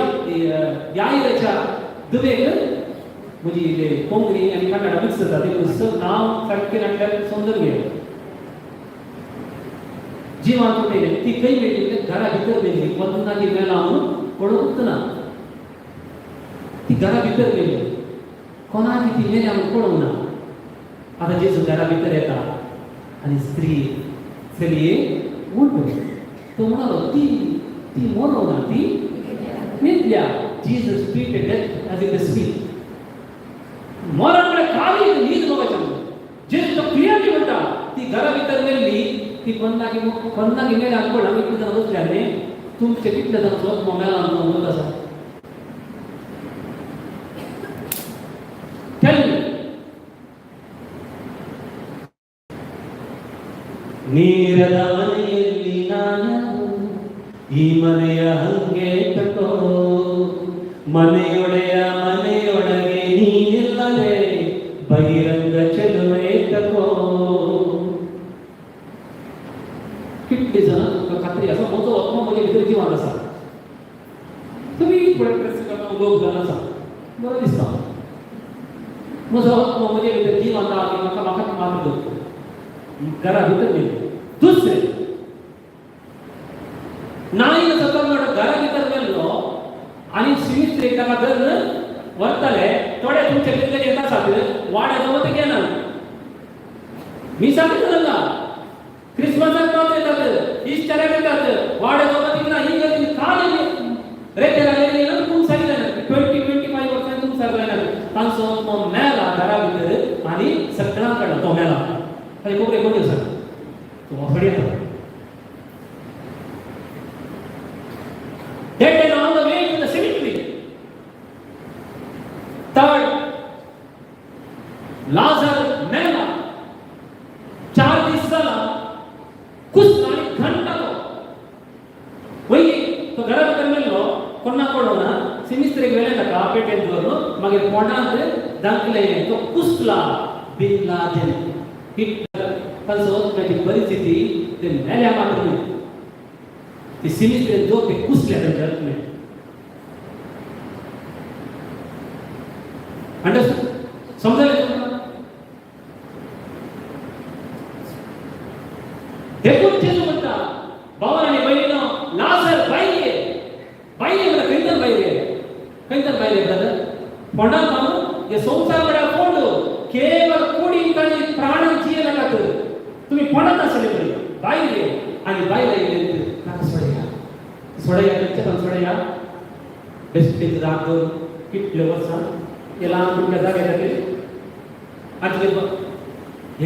यायराच्या दुवेक, म्हणजे ते कोंकणी आनी कन्नडा मिक्स जाता ते, नांव सारकें नाटल्यार समजून घे. जिवान उठयलें. ती खंय मेळ्ळी? घरा भितर मेळ्ळी. कोन्नाकी मेला म्हणून पळोवंक ना. ती घरा भितर मेळ्ळी, कोणाकी ती मेल्या म्हणून पळोवंक ना. आतां जेजू घरा भितर येता आनी स्त्री, चलये उठ. तो म्हणालो, ती ती मरो ना, ती न्हिदल्या. Jesus treated death as if a sleep. मरण म्हळ्यार खाली न्हीद मोगाच्या. जेजू तो क्लियरली म्हणटा, ती घरा भितर मेल्ली. ती कोन्नाकी कोन्नाकी मेल्या पळय. हांगा कितले जाणां बसल्या न्ही? तुमचे कितले जाणां स्वत मेला म्हणून आसा? Tell me. ನೀರದ ಮನೆಯಲ್ಲಿ ನಾನು ಈ ಮನೆಯ ಹಂಗೆ ತಕೋ, ಮನೆಯೊಡೆಯ ಮನೆಯೊಳಗೆ ನೀನಿಲ್ಲದೆ ಬಹಿರಂಗ ಚೆಲುವೆ ತಕೋ. कितली जाणां तुमकां खात्री आसा, म्हजो आत्मो म्हजे भितर जिवान आसा? तुमी फुडें प्रेस करता, लोक जाण आसा, बरो दिसता. म्हजो आत्मो म्हजे भितर जिवान आसा की म्हाका म्हाका मात्र दवरता घरा भितर गेली. दुसरें, नाईन तरणाटो घरा भितर गेल्लो आनी सिमित्रेक ताका धरून व्हरताले. थोडे तुमचे भितर येता आसात, वाड्या जमत घेना. मिसाक येता, क्रिसमसाक मात्र येतात, इस्टराक येतात, वाड्या जमत ना. ही गती खाली रेतेला तुम सारकें 20-25 वर्सां तुम सारकें. तांचो तो मेला घरा भितर आनी सगळ्यां कडला तो मेला. ताची खबर कोण दिवसा? तो वाफडी येता. Dead and on the way to the cemetery. Third, Lazar मेला, 4 दीस जाला, कुसलो आनी घंटा तो वय. तो घरा भितर मेल्लो, कोन्ना पडोना. सिमिस्त्रेक वेले ताका पेटेंत दवरलो, मागीर पोटांत दाखले तो कुसला. बिन लादेन हिटलर तांचो वचपाची परिस्थिती, ते मेल्या मात्र न्हय, ती सिमिस्त्रेन जो ते कुसल्या तांच्या आत्मे. अंडरस्टूड? समजलें तुमकां? देखून जेजू म्हणटा, भावान आनी भयणीनो, लाजर भायर ये. भायर ये म्हणल्यार खंयच्यान भायर ये? खंयच्यान भायर ये ब्रदर? फोंडांत जावन. हे संवसार म्हळ्यार फोंड. केवळ कुडीन ताणी प्राणान जिये नाकात तुमी. फोंडांत आसले पळय, भायर ये. आनी भायर आयले, ताका सोडया, सोडया. खंयच्यान सोडया? बेश्टेच राग दवरून कितले वर्सां हे ल्हान भुरग्या जाग्या खातीर. आनी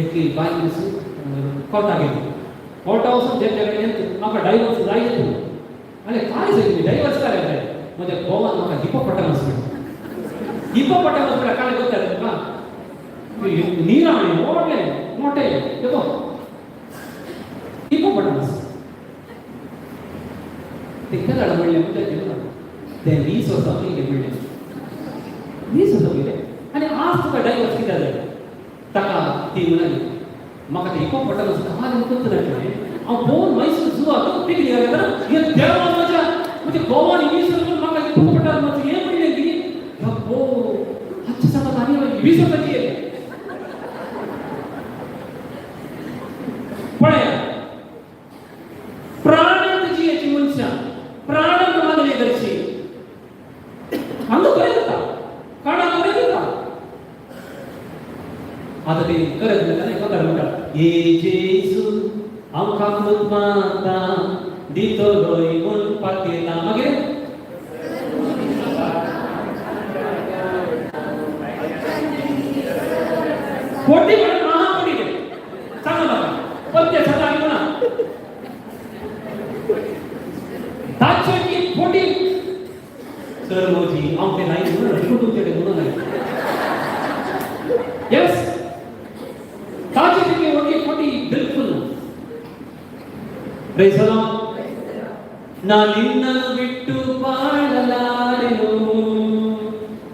एक बायल कोर्टा गेली. कोर्टा वचून जेच्या कडेन, म्हाका डायवर्स जाय तूं. आनी काय जाय डायवर्स काय जाय? म्हज्या घोवान म्हाका हिपोपोटामस म्हणटा. हिपोपोटामस म्हळ्यार काय गोत्ता तुमकां? निराणे व्हडलें मोठें. देखो, हिपोपोटामस. ते केदाळ म्हणलें म्हणटा तें 20 वर्सां पयलीं म्हणलें, 20 वर्सां पयलें. आनी आज तुका डायवर्स कित्याक जाय? ताका ती म्हणाली म्हाका ते हिपोपोटामस काल करता नासलें, हांव भोंवन मैसूर जुवाक पिकनीक गेला, हे देवा म्हज्या म्हणजे गोवान 20 वर्सां म्हाका हिपोपोटामस हें म्हणलें की अब्बो हाचे सांगात आनी 20 वर्सांची येयलें. पळया प्राणांत जियेची मनशां प्राणांत मागणी करची हांगा बरें जाता, काणाक बरें जाता. आतां ते करत म्हणटा न्ही, कोतार म्हणटा ये जेजू आमकां माता दितलोय म्हूण पातयेता. मागीर कोटी म्हणून महा कोटी सांगा म्हाका पत्ते सांगा आनी म्हणा ताचे की कोटी सर मोजी हांव ते लायन म्हणून तुमचे कडेन म्हणून लायन. येस, ताचे तितली व्हडली कोटी बिलकुल ना. Praise the Lord. ನಾ ನಿನ್ನನ್ನು ಬಿಟ್ಟು ಬಾಳಲಾರೆನು.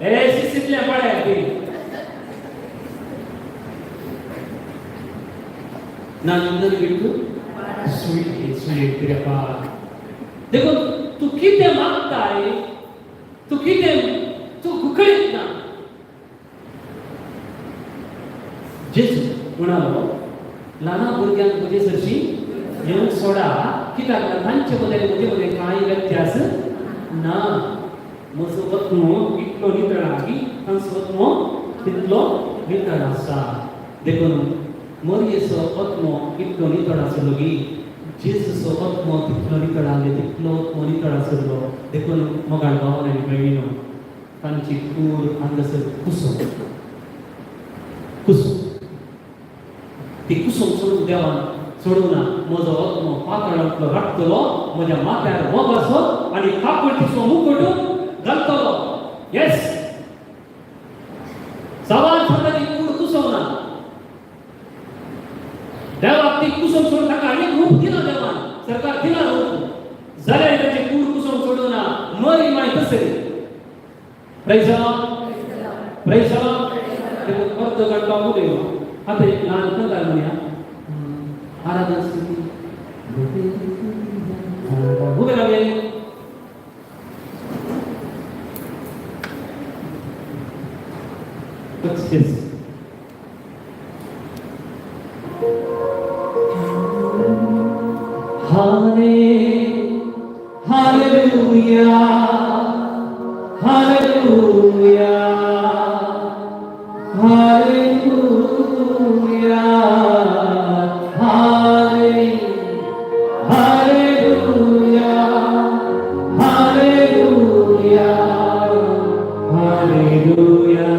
ಏ ಸಿಸಿಟ್ಲೆ ಪಳೆ ನಾ ನಿನ್ನನ್ನು ಬಿಟ್ಟು सुई सुई ಹೇಳ್ತೀರಪ್ಪ. देखो तू कितें मागताय, तू कितें तू गुकळीत ना. जेजू म्हणालो ल्हाना भुरग्यांक म्हजे सरशी येवंक सोडा, कित्याक तांचे मदें म्हजे मदें कांय व्यत्यास ना. म्हजो आत्मो इतलो नितळ आहा की तांचो आत्मो तितलो नितळ आसा. देखून मरयेचो आत्मो इतलो नितळ आसलो की जेजूचो आत्मो तितलो नितळ आसलो, तितलो आत्मो नितळ आसलो. देखून मोगाळ भावान आनी भयणीनो तांची कूड हांगासर कुसो कुसो ती कुसून सोडून देवान सोडूं ना. म्हजो आत्मो पातळांतलो राखतलो, म्हज्या माथ्यार मोग आसो आनी काकुळटीचो मुकुट घालतलो. येस, सवाल स्वताची कूड कुसोवना. देवाक ती कुसून सोडून ताका आनीक रूप दिना, देवान सरकार दिना रूप, जाल्यार ताची कूड कुसून सोडूं ना. मरी माय तसली. Praise the Lord. Praise the Lord. देखून अर्द घंटो उलयलो. आतां एक ल्हान कंदार म्हणया आराधना स्तुती उबे रावया. Yes. Hallelujah, hallelujah, hallelujah, hallelujah, hallelujah, hallelujah. Hallelujah.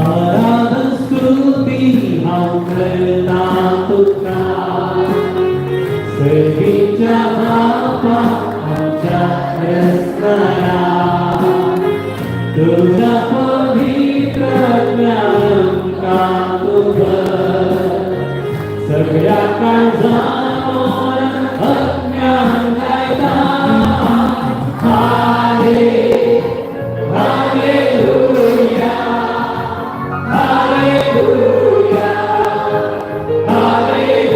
आराधन स्तुती हांव करता तुका, सगळीच्या बापा आमच्या रचणाऱ्या, तुझ्या पवित्र ज्ञानांका तुझं सगळ्या काळजान अज्ञान गायता. Hallelujah, hallelujah, hallelujah,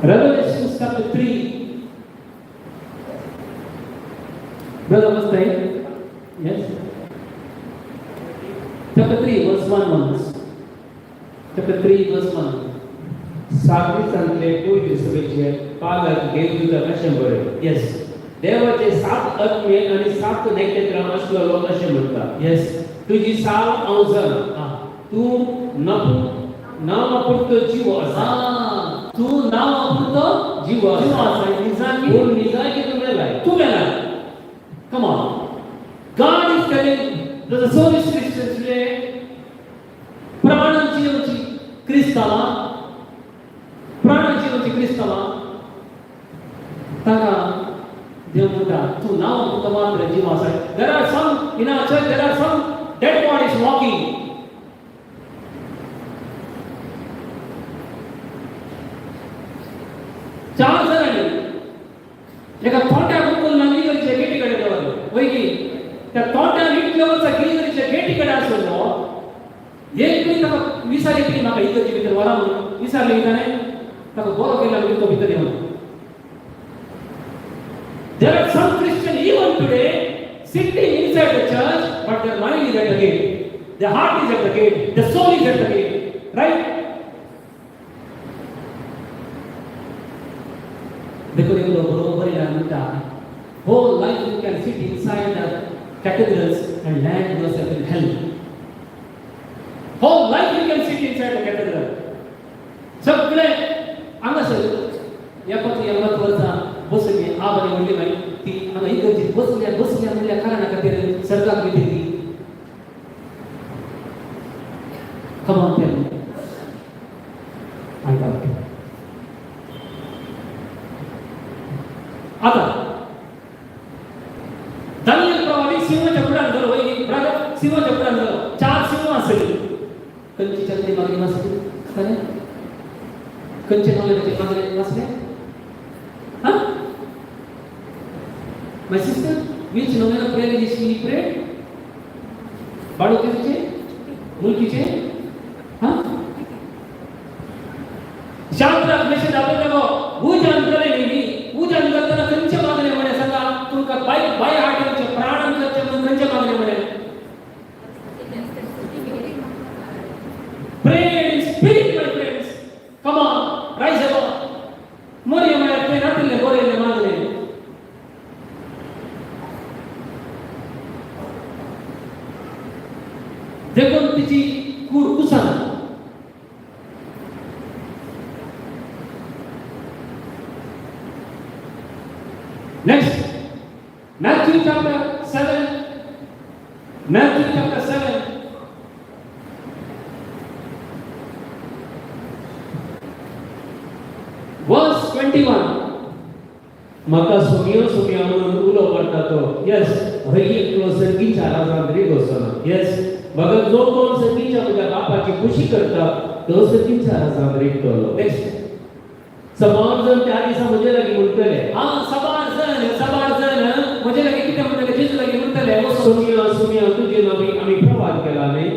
Revelation chapter 3. Brother Mustang? Yes? Chapter 3, verse 1 once. Chapter 3, verse 1. सागरी पूर्वी सभेचे पालक देवदूत अशें बरय. Yes. देवाचे सात आत्मे आनी सात नखेत्रां आसलेलो अशें म्हणटा. Yes. तुजी साल हांव जाणा. तूं नांवापुरतो जीव आसा. तूं नांवापुरतो जीव आसा. निजाकी पूण निजाकी तूं मेलाय. तूं मेलाय. Come on. God is telling the service Christians today, प्राणांची येवची क्रिस्तांवां, प्राणांची येवची क्रिस्तांवां, ताका देव म्हणटा तूं नांवापुरतो मात्र जीव आसा. There are some in our church, there are some dead bodies walking. चार जाणांनी एका तोंड्याक उखलून इगर्जेच्या गेटी कडेन दवरलो. वयगी त्या तोंड्यान इतले वर्सां इगर्जेच्या गेटी कडेन आशिल्लो, एक बी ताका विचारले की म्हाका इगर्जे भितर व्हरा म्हणून विचारले की ताणें ताका बरो केला मागीर तो भितर येवन. There are some Christians even today sitting inside the church, but their mind is at the gate, their heart is at the gate, their soul is at the gate, right? देखून एकलो बरोबर म्हणटा, whole life you can sit inside the cathedrals and land yourself in hell. Whole life you can sit inside the cathedral. सगळे हांगासर 70 वर्सां बसली आबा आनी व्हडली माई ती हांगा इगर्जेत बसल्या बसल्या म्हणल्या कारणा खातीर सर्गाक वयतली ती. Come on, tell me. I doubt. आता दानियल प्रवादी सिंहाच्या फुड्यान गेलो. वयली ब्रदर, सिंहाच्या फुड्यान गेलो. चार सिंह आसली. खंयची चंद्री मागणी नासली खरें? खंयचे नॉलेजाचे मागणी नासले? हा. My sister, which novena prayer is she prayed? बाळुकीचे, मुलकीचे. हा, शास्त्रात मेसेज आपल्याला पूजन करे न्ही. पूजन करताना खंयचे मागणे म्हणे सांगा तुमकां? बाय बाय हार्ट येवचे, प्राणान करचे म्हणून खंयचे मागणे म्हणे? Pray in spirit, my friends. Come on, rise above. मोरये म्हळ्यार ते नातिल्ले बरयल्ले मागणे. देखून तिची कूड कुसना. Next, Matthew chapter 7. Matthew chapter 7. Verse 21. म्हाका सोमियो सोमियो म्हणून उलो पडटा तो हय एकलो सर्गीच्या राजांत रिगोसना. मगर जो कोण सर्गीच्या म्हज्या बापाची खुशी करता तो सर्गीच्या राजांत रिगतलो. Next. सबार जण त्या दिसा म्हजे लागीं म्हणटले, हा, सबार जण, सबार जण म्हजे लागीं कितें म्हणटले? जेजू लागीं म्हणटले, ओ सोमिया सोमिया, तुजे नावी आमी प्रवाद केला न्ही?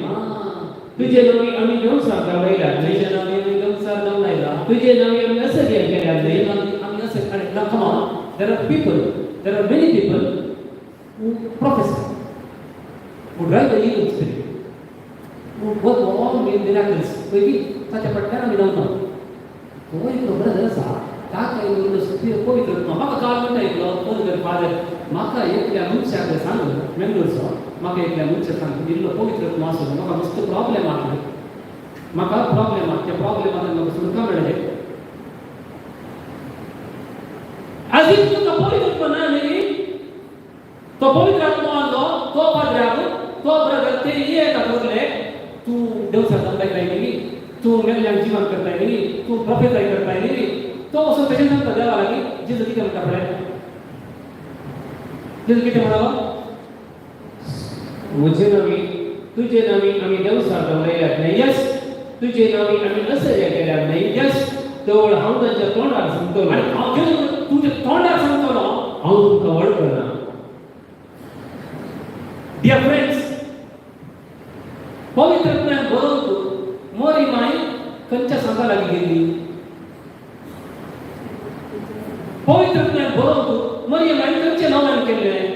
तुजे नावी आमी देवसार दावयल्यात न्ही? तुझ्या नावी आमी देवचार दावलायला. तुजे नावी आमी असर्य केल्यात न्ही? आमी असें. आनी now come on, there are people, there are many people who prophesy, who drive the evil spirit, who work all miracles. पयलीं ताच्या फाटल्यान आमी धांवता. तो एकलो ब्रदर आसा, ताका इल्लो पवित्र आत्मा. म्हाका काल म्हणटा एकलो फोन कर, फादर, म्हाका एकल्या मनशाक सांग, मेंगलोरचो, म्हाका एकल्या मनशाक सांग, इल्लो पवित्र आत्मा आसलो, म्हाका मस्त प्रॉब्लेम आसले, म्हाका प्रॉब्लेम आसा, त्या प्रॉब्लेमांतल्यान म्हाका सुटका मेळ्ळें. As if तुका पवित्र आत्मा ना न्ही. तो पवित्र आत्मा आहलो तो पाद्र्याक, तो ब्रदर, ते येता उरले. तूं देवचार दाखयताय न्ही, तूं मेल्ल्यांक जिवन करताय न्ही, तूं प्रोफेसाय करताय न्ही. तो वचून तशें सांगता देवा लागीं. जेजू कितें म्हणटा पळय. जेजू कितें म्हणालो? म्हजे नावी, तुजे नावी आमी देवसार दावयल्यात न्ही? तुजे नावी आमी असर्य केल्यात न्ही? तवळ हांव तांच्या तोंडार सांगतलो, आनी हांव जेजू तुमच्या तोंडार सांगतलो, हांव तुमकां वळखना. डियर फ्रेंड्स, पवित्र आत्म्यान बरोवन मोरी माय खंयच्या सांगा लागीं गेली? पवित्र आत्म्यान बरोवन मोरी माय खंयचे नोवेन केल्लें?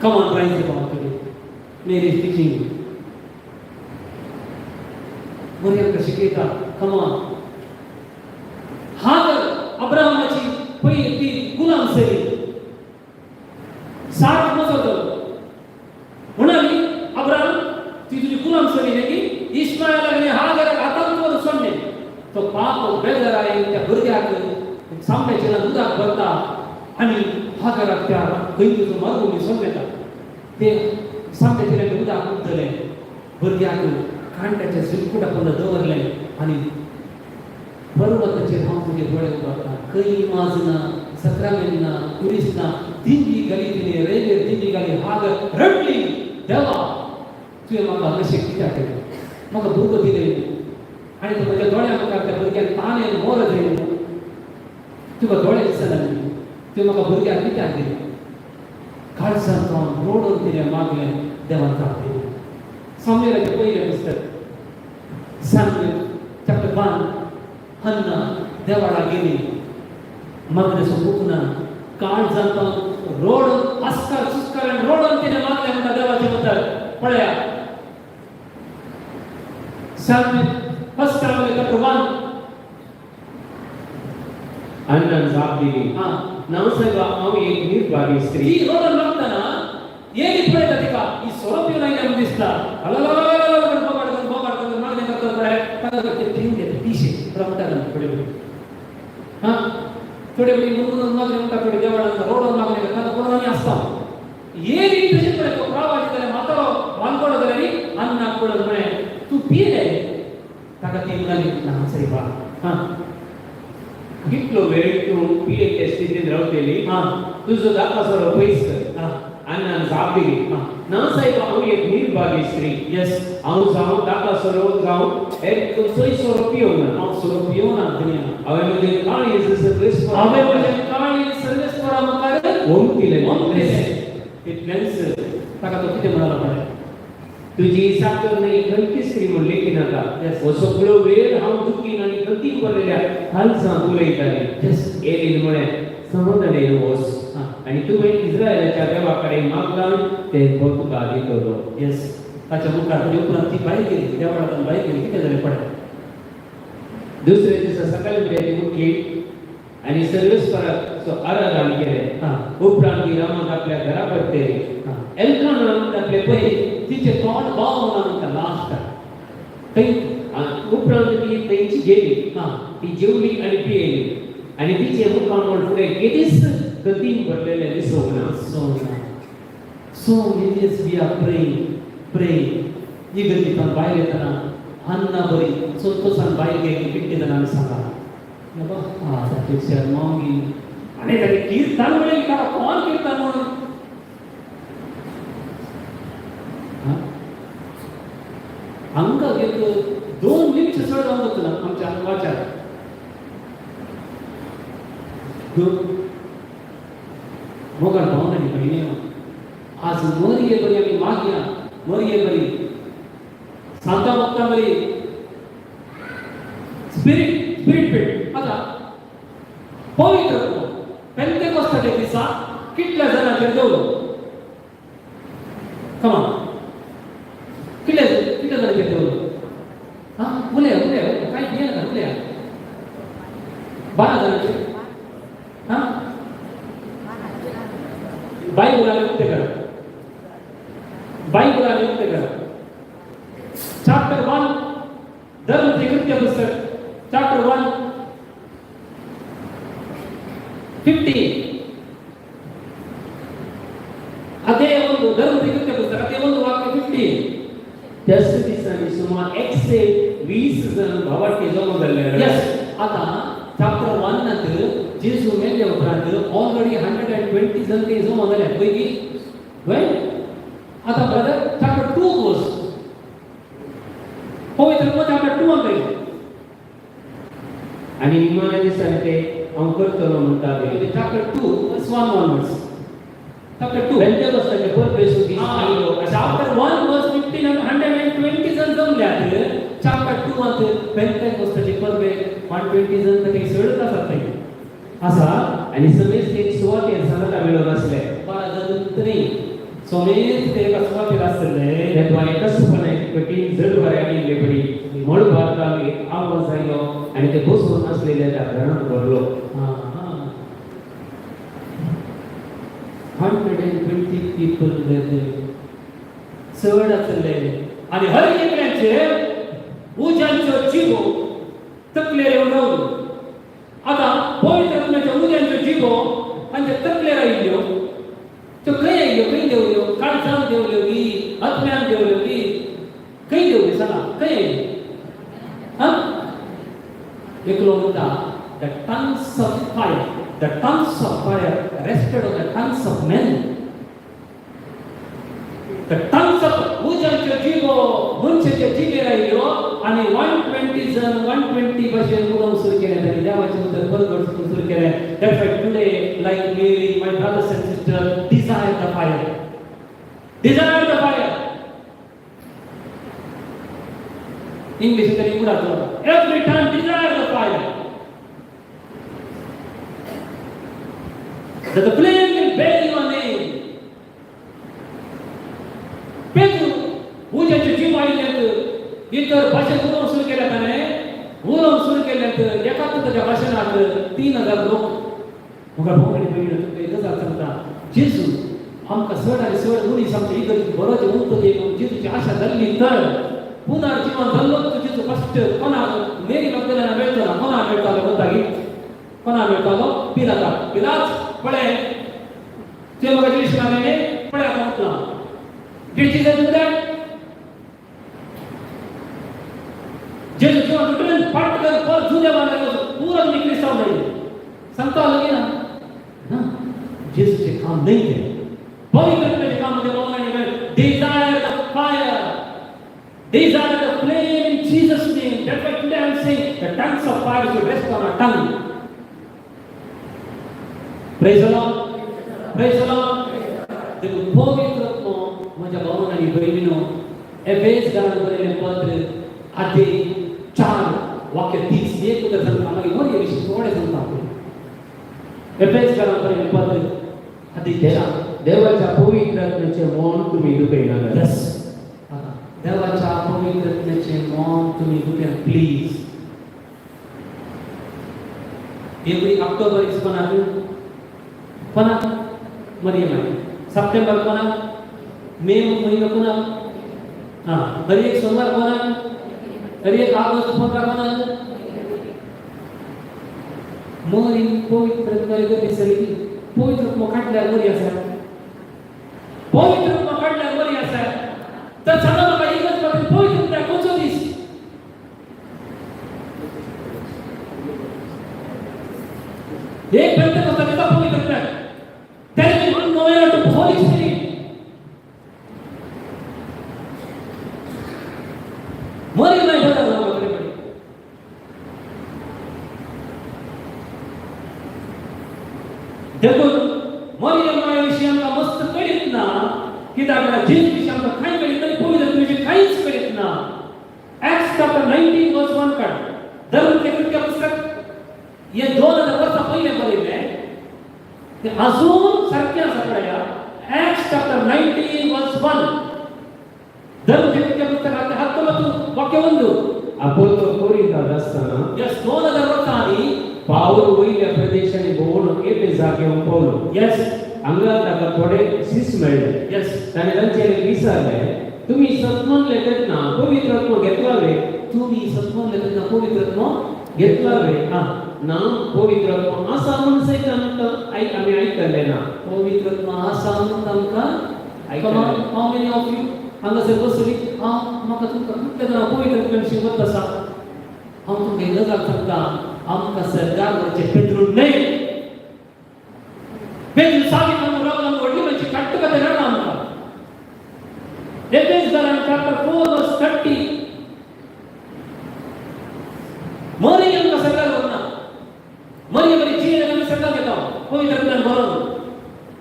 Come on, rise above today. Mary is teaching you. Mary आमकां शिकयता. Come on. हागर अब्राहमाची पयली ती गुलाम सरी. 60 मजो म्हणाली, अब्राहम, ती तुझी गुलाम सरी न्ही, इस्मायलाक आनी हागराक हातांत दवरून सोडले. तो पाप बेजाराय त्या भुरग्याक सामण्याच्या उदक भरता आनी हागराक त्या खंय तुजो मरुभूमी सोडलेता. ते सामण्याच्या उदक उरतलें, भुरग्याक कांट्याच्या सिरकुटा पोंदा दवरलें आनी पर्वताचेर हांव तुजे दोळे उबारता. खंय इमाज ना, सक्रामेन ना, पुलीस ना. दिंडी घाली तिणे रेल्वेर, दिंडी घाली. हागर रडली, देवा, तुवें म्हाका अशें कित्याक केलें? म्हाका भुरगो दिलें आनी तो म्हज्या दोळ्या मुखार त्या भुरग्यान ताणें मोर जाय. तुका दोळे दिसना न्ही? तुवें म्हाका भुरग्याक कित्याक दिलें? काळजान जावन रोडून तिणें मागलें, देवान जाप दिली. सामुएलाचें पयलें पुस्तक, सामुएल चॅप्टर 1. हन्ना देवाळा गेली, मागणेचो बूक ना. काळजान रोड आस्कार सुस्कार आनी रोडून तिणें मागलें म्हणटा देवाचें उतर. पळया, Samuel, first Samuel chapter 1. Annan जाप दिली, ना साहेबा, हांव एक निर्भागी स्त्री. ती रोडान मागतना एली पळयता तिका, ही सोरो पिवन आयल्या म्हणून दिसता. हलललललल बोबाड करून, बोबाड करून मागणें करता. पळय, ताका ते पिवन घेता पिशे म्हणटा. थोडे हा थोडे बी मुरमुरून मागणें म्हणटा, थोडे देवान रोडोन मागणें करता. पळोवन आमी आसता. एली तशें पळय, तो प्रवासी जाल्यार म्हातारो वानकडो जाल्यार अन्नाक पळोवन म्हळें, तूं पियेले? ताका ती म्हणाली, ना सायबा. हा. कितलो वेळ तूं पियेच्या स्थितींत रावतली? तुजो दाकासरो पयस कर. अन्नान जाप दिली, ना साहेब, हांव एक निर्भागी स्त्री. हांव जावं दाकासरो जावं हेर खंयचोय सोरो पिवंक ना. हांव सोरो पिवना धनया. हांवें म्हजें काळीज सर्वेस्परा हांवें म्हजें काळीज सर्वेस्परा मुखार ओंपतिलें. ओंपतिलें. इतलेंच ताका तो कितें म्हणालो पळय. तुजी साकर न्ही खंयची स्त्री म्हूण लेखी नाका. हो सगळो वेळ हांव दुखीन आनी गतीन भरलेल्या कालसांत उलयताली. एलीन म्हळें, समाधानेन वच आनी तुवें इस्रायलाच्या देवा कडेन मागलां तें हो तुका दितलो. येस, ताच्या मुखार ताच्या उपरांत ती भायर गेली, देवळांतल्यान भायर गेली. कितें जालें पळय. दुसऱ्या दिसा सकाळी फुडें ती उठली आनी सर्वेस्पराचो आराधन केलें. उपरांत ती रामाक आपल्या घरा परतली. एल्कानान आपले पळय, तिचें तोंड बाव ना म्हणटा लास्ट थंय. उपरांत ती थंयची गेली. ती जेवली आनी पियेली आनी तिचें मुखामळ फुडें केदीच गतीन भरलेलें दिसूंक ना. So, so yes, we are praying, praying. इगर्जींतल्यान भायर येतना अन्ना बरी संतोषान भायर गेली. कितले जाणांनी सांगा बाबा, हा ताची शर्मावगी आनी ताणें कीर्तन म्हणलें. ताका कोण कीर्तन म्हणून हा? हांगा एक 2 निमिश चड जावन वचना आमच्या वाचार. मोगाळ भावन आनी भयणी, आज मरये बरी आमी मागया, मरये बरी, सांता भक्ता बरी, स्पिरीट स्पिरीट फिल्ड. आतां पवित्र पेंतेकोस्ताच्या दिसा कितल्या जाणांचेर देवलो? कमा, कितले कितल्या जाणांचेर देवलो? हा, उलया उलया, काय भियेनाका, उलया. 12 जाणांचेर. हा, बायबलान उक्ते करा, बायबलान उक्ते करा. चॅप्टर 1, धर्मचे कृत्य पुस्तक, चॅप्टर 1 15. ಅದೇ ಒಂದು ಧರ್ಮದ ಕೃತ್ಯ ಪುಸ್ತಕ, ಅದೇ ಒಂದು ವಾಕ್ಯ 15. त्याच दिसांनी सुमार 120 जण भावार्थी जमा जाल्ले. यस, आता चॅप्टर 1 जेजू मेले उपरांत ऑलरेडी 120 जण ते जमा जाले पयकी वय. आता ब्रदर, चॅप्टर 2 वर्स, पवित्र चॅप्टर 2 आमकां. आनी निमाण्या दिसांनी ते हांव करतलो म्हणटा ते. चॅप्टर 2 वर्स 1 onwards. Chapter 2. पेंतेकोस्ताचे परबेचो दीस आयलो. चॅप्टर 1 वर्स 15 आनी 120 जण जमल्यात. चॅप्टर 2 आत पेंतेकोस्ताचे परबे 120 जण तरी चडच आसात थंय आसा. आनी समेस्त एक सुवातेर सांगाता मेळून आसले. 12 जण तरी समेत ते एका सुवातेर आसतले. तेन्ना एकच कठीण जड वाऱ्यान येयल्ले परी मळबांतल्यान एक आवाज आयलो आनी ते बसून आसलेल्या त्या घरांत भरलो. 120 people were there. चड आसले आनी हर एकल्याचे उज्यांच्यो जिबो तकलेर येवन रावल्यो. आतां पवित्र आत्म्याच्या उज्यांच्यो जिबो तांच्या तकलेर आयिल्ल्यो, त्यो खंय आयिल्ल्यो? खंय देंवल्यो? काळजान देंवल्यो की आत्म्यान देंवल्यो की खंय देंवल्यो? सांगा, खंय आयिल्ल्यो? हा, एकलो म्हणटा, the tongues of fire, the tongues of fire rested on the tongues of men. The tongues of उज्यांच्यो जिबो मनशाच्या जिबेर आयल्यो आनी 120 जण 120 भाशेन उलोवंक सुरू केलें. तांणी देवाचें उतर परगट सुरू केलें. That's why today, like Mary, my brothers and sisters, desire the fire. Desire the fire. English तरी उडातो. Every time desire the fire. That the flame will bear your name. पेतू उज्याचे जीव आयिल्ल्यात इतर भाशेन उलोवंक सुरू केल्या. ताणें उलोवंक सुरू केल्यात एकाच ताच्या भाशणांत 3000 लोक. म्हाका भाव आनी भयण, तुमकां एक गजाल सांगता, जेजू आमकां चड आनी चड मनीस आमच्या इगर्जेक बरो उंत जेजूची आशा जाल्ली तर पुनर्जीवन जाल्लो तो जेजू फस्ट कोणाक? मेरी मगदलेना मेळचो ना. कोणाक मेळटालो म्हणटा? कोणाक मेळटालो? पिलाताक. पिलात, पळय, तुवें म्हाका जिवीस मारलें, पळय आतां उठला. Did Jesus do that? जेजू जिवन उठून पाट कर पर जुन्या बांधायला पुरा तुम्ही क्रिस्तांव जाईल. सांगता लगे ना ना, जेजूचें काम न्हय तें. पवित्र आत्म्याचें काम म्हणजे बाबा, desire the fire, desire the flame in Jesus' name. That's why today I'm saying the tongues of fire should rest on our tongue. Praise the Lord. Praise the Lord. देखून पवित्र आत्मो, म्हज्या भावान आनी भयणीनो, एफेस घरान बरयलें पत्र आदी 4 वाक्य 30, एक उतर सांगता, मागीर मरये विशीं थोडें सांगता. एफेस घरान बरयलें पत्र आदी 4. देवाच्या पवित्र आत्म्याचे मन तुम्ही दुखयनाका. येस, देवाच्या पवित्र आत्म्याचें मन तुमी दुखया. प्लीज, एवरी ऑक्टोबर is कोणाक कोणाक मरियम आहे, सप्टेंबर कोणाक, मे महिनो कोणाक, हां, हर एक सोमवार कोणाक, हर एक ऑगस्ट 15 कोणाक. मरी पवित्र गती सरी. पवित्र आत्मो काडल्यार मरी आसा, पवित्र आत्मो काडल्यार मरी आसा. तर सांगा म्हाका एकच बाबतीत, पवित्र आत्म्याक खंयचो दीस? एक पेंतेकोस्ता दिसा पवित्र आत्म्याक. Tell me one novena to Holy Spirit. मरी नाही बदल म्हाका बरें पडलें. देखून मरियम माये विशीं आमकां मस्त कळीत ना, कित्याक म्हळ्यार जेजू विशीं आमकां कांय कळीत ना, पवित्र आत्म्या विशीं कांयच कळीत ना. Acts chapter 19 verse 1 काड. धर्म कृत्य पुस्तक हे 2000 वर्सां पयलें बरयलें, ते अजून सारकें आसा. पळया, Acts chapter 19 verse 1, धर्म कृत्य पुस्तकांतलें 19 वाक्य 1. आपोस्तो कोरिंतांत आसतना, यस, 2000 वर्सां आदीं, पावल वयल्या प्रदेशांनी भोंवून एफेसाक येवन पावलो. हांगा ताका थोडे शीस मेळ्ळे. ताणें तांचेर विचारलें, तुमी सतमानले तेन्ना पवित्र आत्मो घेतला वे? तुमी सत्मनले तेन्ना पवित्र आत्मो घेतला वे? हां. ना, पवित्र आत्मो आसा म्हूण सयत आमकां आमी आयकलें ना. पवित्र आत्मा आसा म्हणून तांकां. Come on, how many of you हांगासर बसली? हांव म्हाका तुमकां कितले जाणां पवित्र आत्म्या विशीं वत आसा? हांव तुमकां एक गजाल सांगता, आमकां सरकार वरचें पेत्रूल न्हय. पेत्रूल साबीत आमकां रावला, व्हडली मातशी काट्ट कथें रडना आमकां. एफेस चॅप्टर 4 वर्स 30. मरी आमकां सरकार व्हरना. मरी बरी जीण आमी सरकार घेता पवित्र आत्म्यान बरोवन.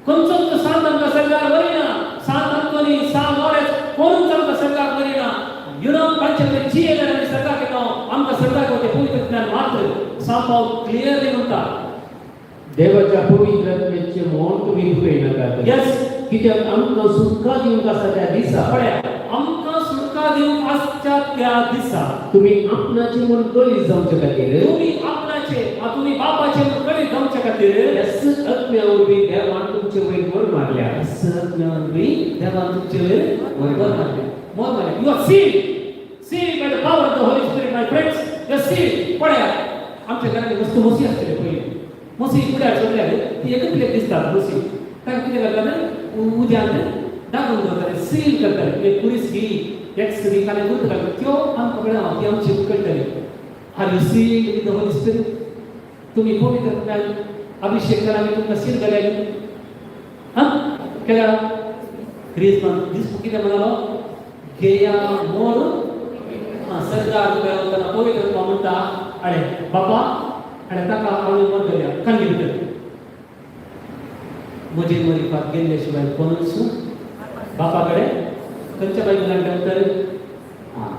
खंयचोच सांत आमकां सरकार व्हरिना. सांत अंतोनी, सांत लॉरेन्स, कोणूच आमकां सरकार व्हरिना. तांचे कडेन जियेल्यार आमी सरकार घेता. आमकां सरकार घेवचें पवित्र आत्म्यान मात्र. सांत पावल क्लियरली म्हणटा, देवाच्या पवित्र आत्म्याचे मन तुमी दुखयनाकात. कित्याक आमकां सुटका दिवंक आसा त्या दिसा, पळया, आमकां सुटका दिवंक आसच्या त्या दिसा, तुमी आपणाचे म्हूण कळीत जावचे खातीर, तुमी आपणाचे, तुमी बापाचे म्हूण कळीत जावचे खातीर, त्याच आत्म्या वरवीं देवान तुमचे वयर मोर मारल्या. आत्म्या वरवीं देवान तुमचे वयर मोर मारल्या, मोर मारल्या. You are sealed, sealed by the power of the Holy Spirit, my friends. You are sealed. पळया, आमच्या घरांत वस्तू म्हशी आसतले पयलीं. म्हशी फुड्यार सोडल्यार ती एकच प्लेट दिसतात म्हशी. ताका कितें करतात? उज्यांत दागून दवरताले, सील करताले. एक पुरीस घे, एक्स बी काले गुर्त घालता, त्यो आमकां कळना, ती आमची कळटली. Are you sealed with the Holy Spirit? तुमी पवित्र आत्म्यान अभिषेक केला, आमी तुमकां सील केल्या. हां, केल्या. क्रिस्मान दीस कितें म्हणालो? घेया मोर सरकार वतना पवित्र आत्मा म्हणटा, अरे बाबा, अरे ताका हांवें मोर घालया कांडी भितर. म्हजे मरिफात गेल्ले शिवाय कोणूच बापा कडेन. खंयच्या बायबलान तर? हां,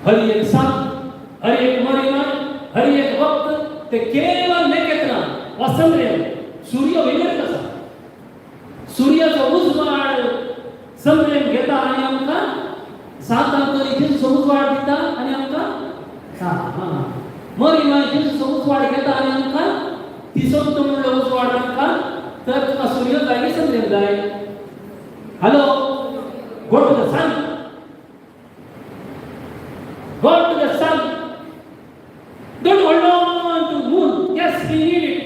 हर एक सांत, हर एक मरियम, हर एक वक्त ते केवळ नखेत्रां वा चंद्र, सूर्य वयल्यारच आसा. सूर्याचो उजवाड चंद्रेन घेता आनी आमकां सांत अंतोनी जेजूचो उजवाड दिता आनी आमकां, हां हां, मरियम जेजूचो उजवाड घेता आनी आमकां तिसोंत म्हणलो उजवाड आमकां. तर तुका सूर्य जाय की चंद्रेन जाय? Hello, go to the sun, go to the sun. Don't hold on to moon. Yes, we need it.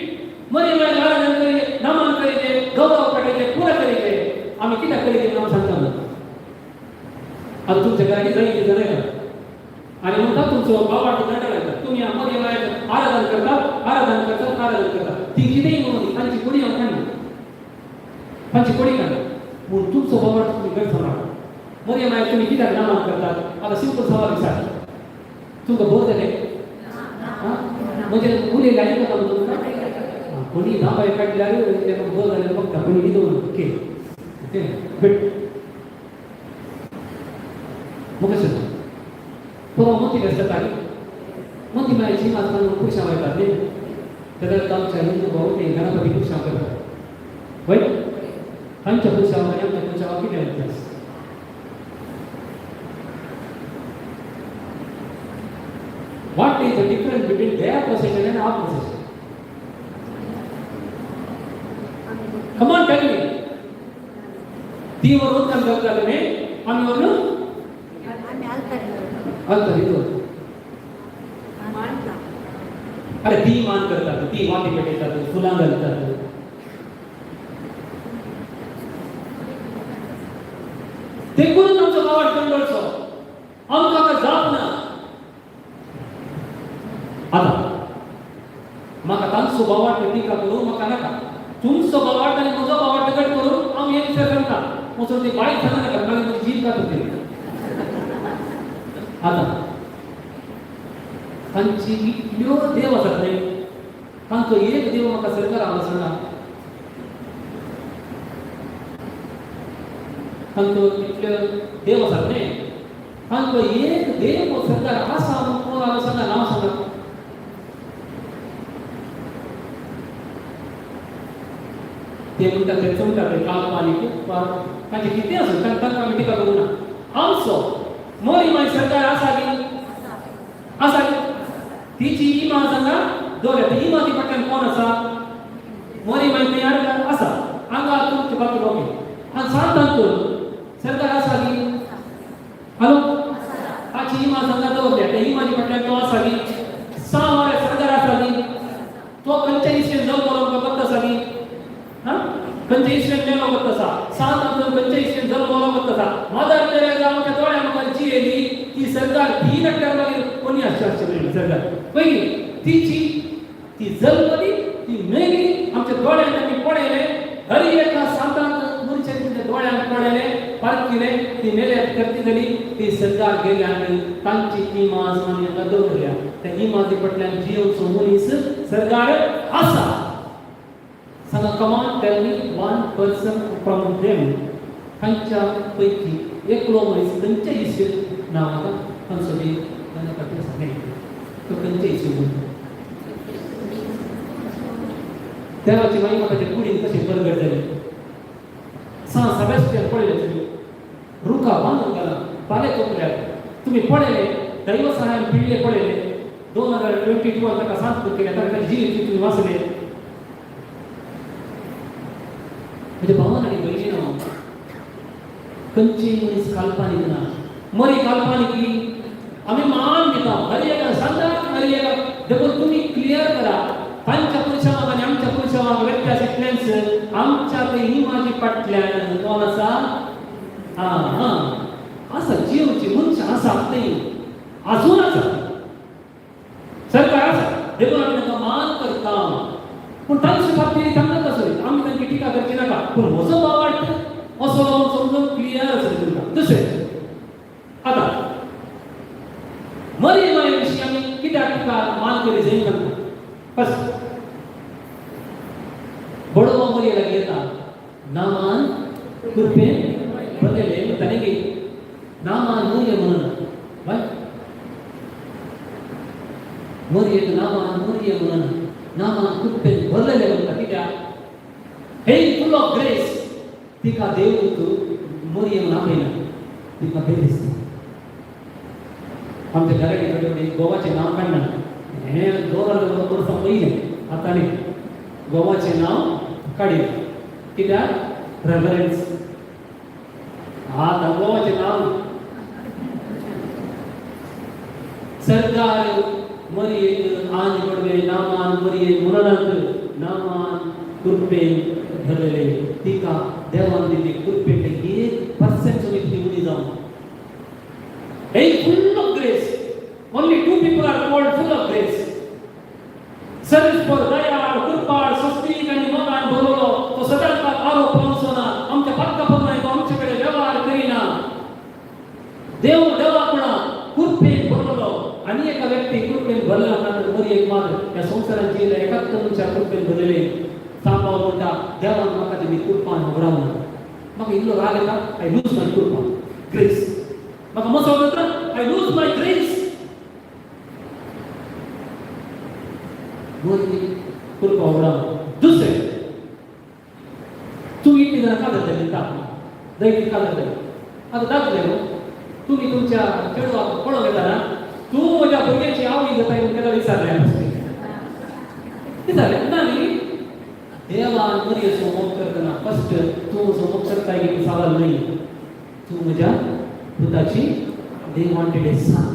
Mariam आराधन करीजे, नमन करीजे, गौरव काडीजे, पुरा करीजे. आमी कित्याक करीजे नांव सांगता. आता तुमच्या घरांनी जाई जाय आनी म्हणटा तुमचो बाबाचो दंड लायता. तुमी मरियम आराधन करतात. आराधन करता. ती कितेंय म्हणून तांची कोडी हांव काडना, तांची कोडी काडना. पूण तुमचो बाबा तुमी गट सांबाळ मरियम मागीर तुमी कित्याक नामान करतात? आतां सिंपल सवाल विचार, तुमकां बोर जालें? आं, म्हणजे उलयले आयकता मगो तुमकां? कोणी दाबाय काडल्यार तेका बोर जाल्यार बघता कोणी न्हिदोवन. Okay okay good. मुखार सरता. परवा मोती आसता तारी मोती मायची मातसान पुरशां वयतात न्ही, तेन्ना आमच्या हिंदू भाव ते गणपती पुरशां करतात वय. तांच्या पुरशां आनी आमच्या पुरशां कितें व्यत्यास? What is the difference between their procession and our procession? Come on, tell me. ती वरून काम करता तुम्ही, आम्ही वरून आलता ಇದು. अरे ती मान करतात, ती वाती पेटयतात, फुलां घालतात. देखून आमचो गांवात कंडोळचो आमकां आतां जाप ना. आतां म्हाका तांचो बावाट टिका करूं म्हाका नाका. तुमचो बावाट आनी म्हजो बावाट गट करून हांव हे विचार सांगता. वचून ती बायल सांगना नाका, मागीर म्हजी जीभ खाता ती. आतां तांची इतल्यो देव आसात न्ही, तांचो एक देव म्हाका सरकार हांगा सांगा. तांचो इतल्यो देव आसात न्ही, तांचो एक देव सरकार आसा म्हणून कोण हांगा सांगा, नांव सांगा. ते म्हणटा ते म्हणटा ते काल्पनीक वा तांचे कितें आसूं, तांकां आमी टिका करूं ना. आमचो मोरी माय सरकार आसा की आसा की तिची इमाज हांगा दवरल्या. ती इमाजी फाटल्यान कोण आसा? मोरी माय थंय आसा. हांगा तुमचे बाकी ओके. आनी सांतांतून सरकार आसा की हॅलो ताची इमाज हांगा दवरल्या. त्या इमाजी फाटल्यान तो आसा की सामोरे सरकार आसा की तो खंयच्या इस्वेन जल्मलो खबर आसा की हां खंयच्या इस्वेन मेलो खबर आसा. सांतांतून खंयच्या इस्वेन जल्मलो खबर आसा. मदर तेरेजा आमच्या दोळ्या मुखार जियेली ती सरकार ती नट्यार मागीर कोणी आसचे आसचे सरकार पयली तिची ती जल्मली ती मेली आमच्या दोळ्यांत आमी पळयलें. हर एका सांतांत मनशाच्या दोळ्यांत पळयलें पारखिलें. ती मेल्यात करती जाली ती सरकार गेल्यान तांची इमाज आमी हांगा दवरल्या. त्या इमाजी फाटल्यान जियोचो मनीस सरकार आसा. सांगा, come on tell me one person from them. तांच्या पैकी एकलो मनीस खंयच्या इस्वेन नांव आतां तांचो बी तांच्या सांगें तो खंयच्या इस्वेन देवाची महिमा ताच्या कुडीन कशी परगट जाली. सांत सेबॅस्टियन पळयलें तुमी, रुखा बांदून घाला पाले तोपल्यात तुमी पळयले. दैव सहाय्यान पिडले पळयले. 2022 ताका सांत केलें. ताका ताजें जिवीत तुमी वाचलें. म्हज्या भावान आनी भयणीनो, खंयचीय मनीस काल्पनीक ना. मरी काल्पनीक आमी मान दिता हर एका सांताक, हर एका. देखून तुमी क्लियर करा, तांच्या पुरुशांक आनी आमच्या पुरुशांक व्यत्यास इतलेंच, आमच्या ते इमाजी फाटल्यान कोण आसा? आं हां आसा जिवची मनशां आसा, ती आजून आसा, सरकार आसा. देखून आमी तांकां मान करता. पूण तांचे बाबतींत तांकां कसो आमी तांची टिका करची नाका. पूण म्हजो बावाट असो समजून क्लियर आसा तुमकां. दुसरें आतां मरियम माये विशीं आमी कित्याक तिका मान करी जाय तांकां? बस बडोवा मरिये लागीं येता, नामान कृपेन भरलेले म्हणटा न्ही, नामान मरिये म्हणून बाय मरियेक नामान मरिये म्हणून नामान कृपेन भरलेले म्हणटा. कित्याक? हे फुल ऑफ ग्रेस. तिका देवदूत मरिये म्हणून आपयना, तिका बरें दिसता. आमच्या घरा कडेन गोवाचें नांव काडना. हें 2000 वर्सां पयलें, आतां न्ही. गोवाचें नांव काडिना कित्याक? रेवरन्स. आतां गोवाचें नांव सरकार मरियेक आनी कडवे नामान मरिये म्हणनात. नामान कृपेन भरलेले. तिका देवान दिल्ली कृपेन 1% सुद्दां ती उणी जावं. Hey, full of grace. Only two people are called full of grace. Service for Daya or भरला ना तर बरी एक मात्र ह्या संवसारांत जियेल्या एकाच मनशा कृपेन भरलेले. सांबाव म्हणटा, देवान म्हाका तेणी कृपान होगडावना. म्हाका इल्लो राग येता, I lose my कृपा, ग्रेस. म्हाका मसो जाता, I lose my grace. बरी कृपा होगडावना. दुसरें, तूं इतली जाणां कादर जाली दैवीक कादर जाली. आतां दाखले न्हू, तुमी तुमच्या चेडवाक पळोवंक येताना तूं म्हज्या भुरग्याची आवय जाता म्हणून केन्ना विचारलें? विचारलें ना न्ही? देवान मरियेचो मोग करतना फर्स्ट तूं म्हजो मोग करता की सवाल न्हय. तूं म्हज्या पुताची. They wanted a son.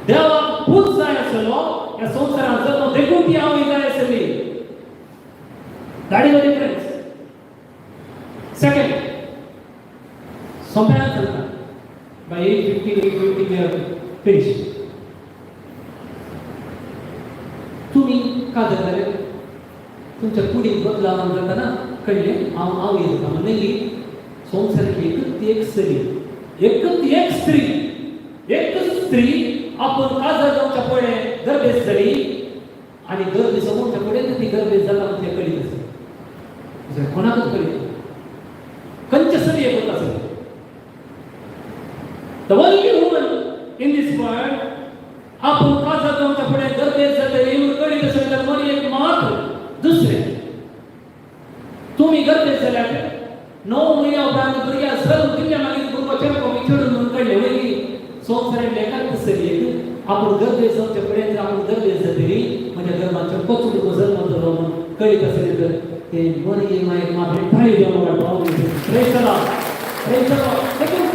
देवाक पूत जाय आसलो ह्या संवसारांत जल्म, देखून ती आवय जाय आसली. That is the difference. Second, सोंप्यान चलता. By 8:15, 8:15 we are finish. तुमी कादर जाले, तुमच्या कुडीक बदलाव जाताना कळ्ळें हांव आवय जाता म्हणलेली. संवसारांतली एकच एक चली, एकच एक स्त्री, एकच स्त्री आपण काजर जावच्या पयलें गर्भेस्त जाली आनी गर्भ समोरच्या फुडें ती गर्भेस्त जाता म्हणजे कळीत आसा. दुसऱ्या कोणाकच कळीत खंयच्या चलयेक होत आसलें. The only woman in this world आपण काजर जावच्या फुडें गर्भेस्त जातली म्हणून कळीत आसलें तर मरियेक मात्र. दुसरें, तुमी गर्भेस्त जाल्यार 9 म्हयन्या उपरांत भुरग्याक जल्म दिल्ल्या मागीर भुरगो चेडो चेडून म्हणून कळ्ळें वयली. संवसारांतल्या एकाच चलयेक आपण गर्भेस्त जावच्या फुडें आपण गर्भेस्त जातली, म्हज्या गर्भात चेडकोच भुरगो जल्म जालो म्हणून कळीत आसलें तर ते मरिये मायक मात्र. टाळी घेवन प्रेज the Lord, praise the Lord. देखून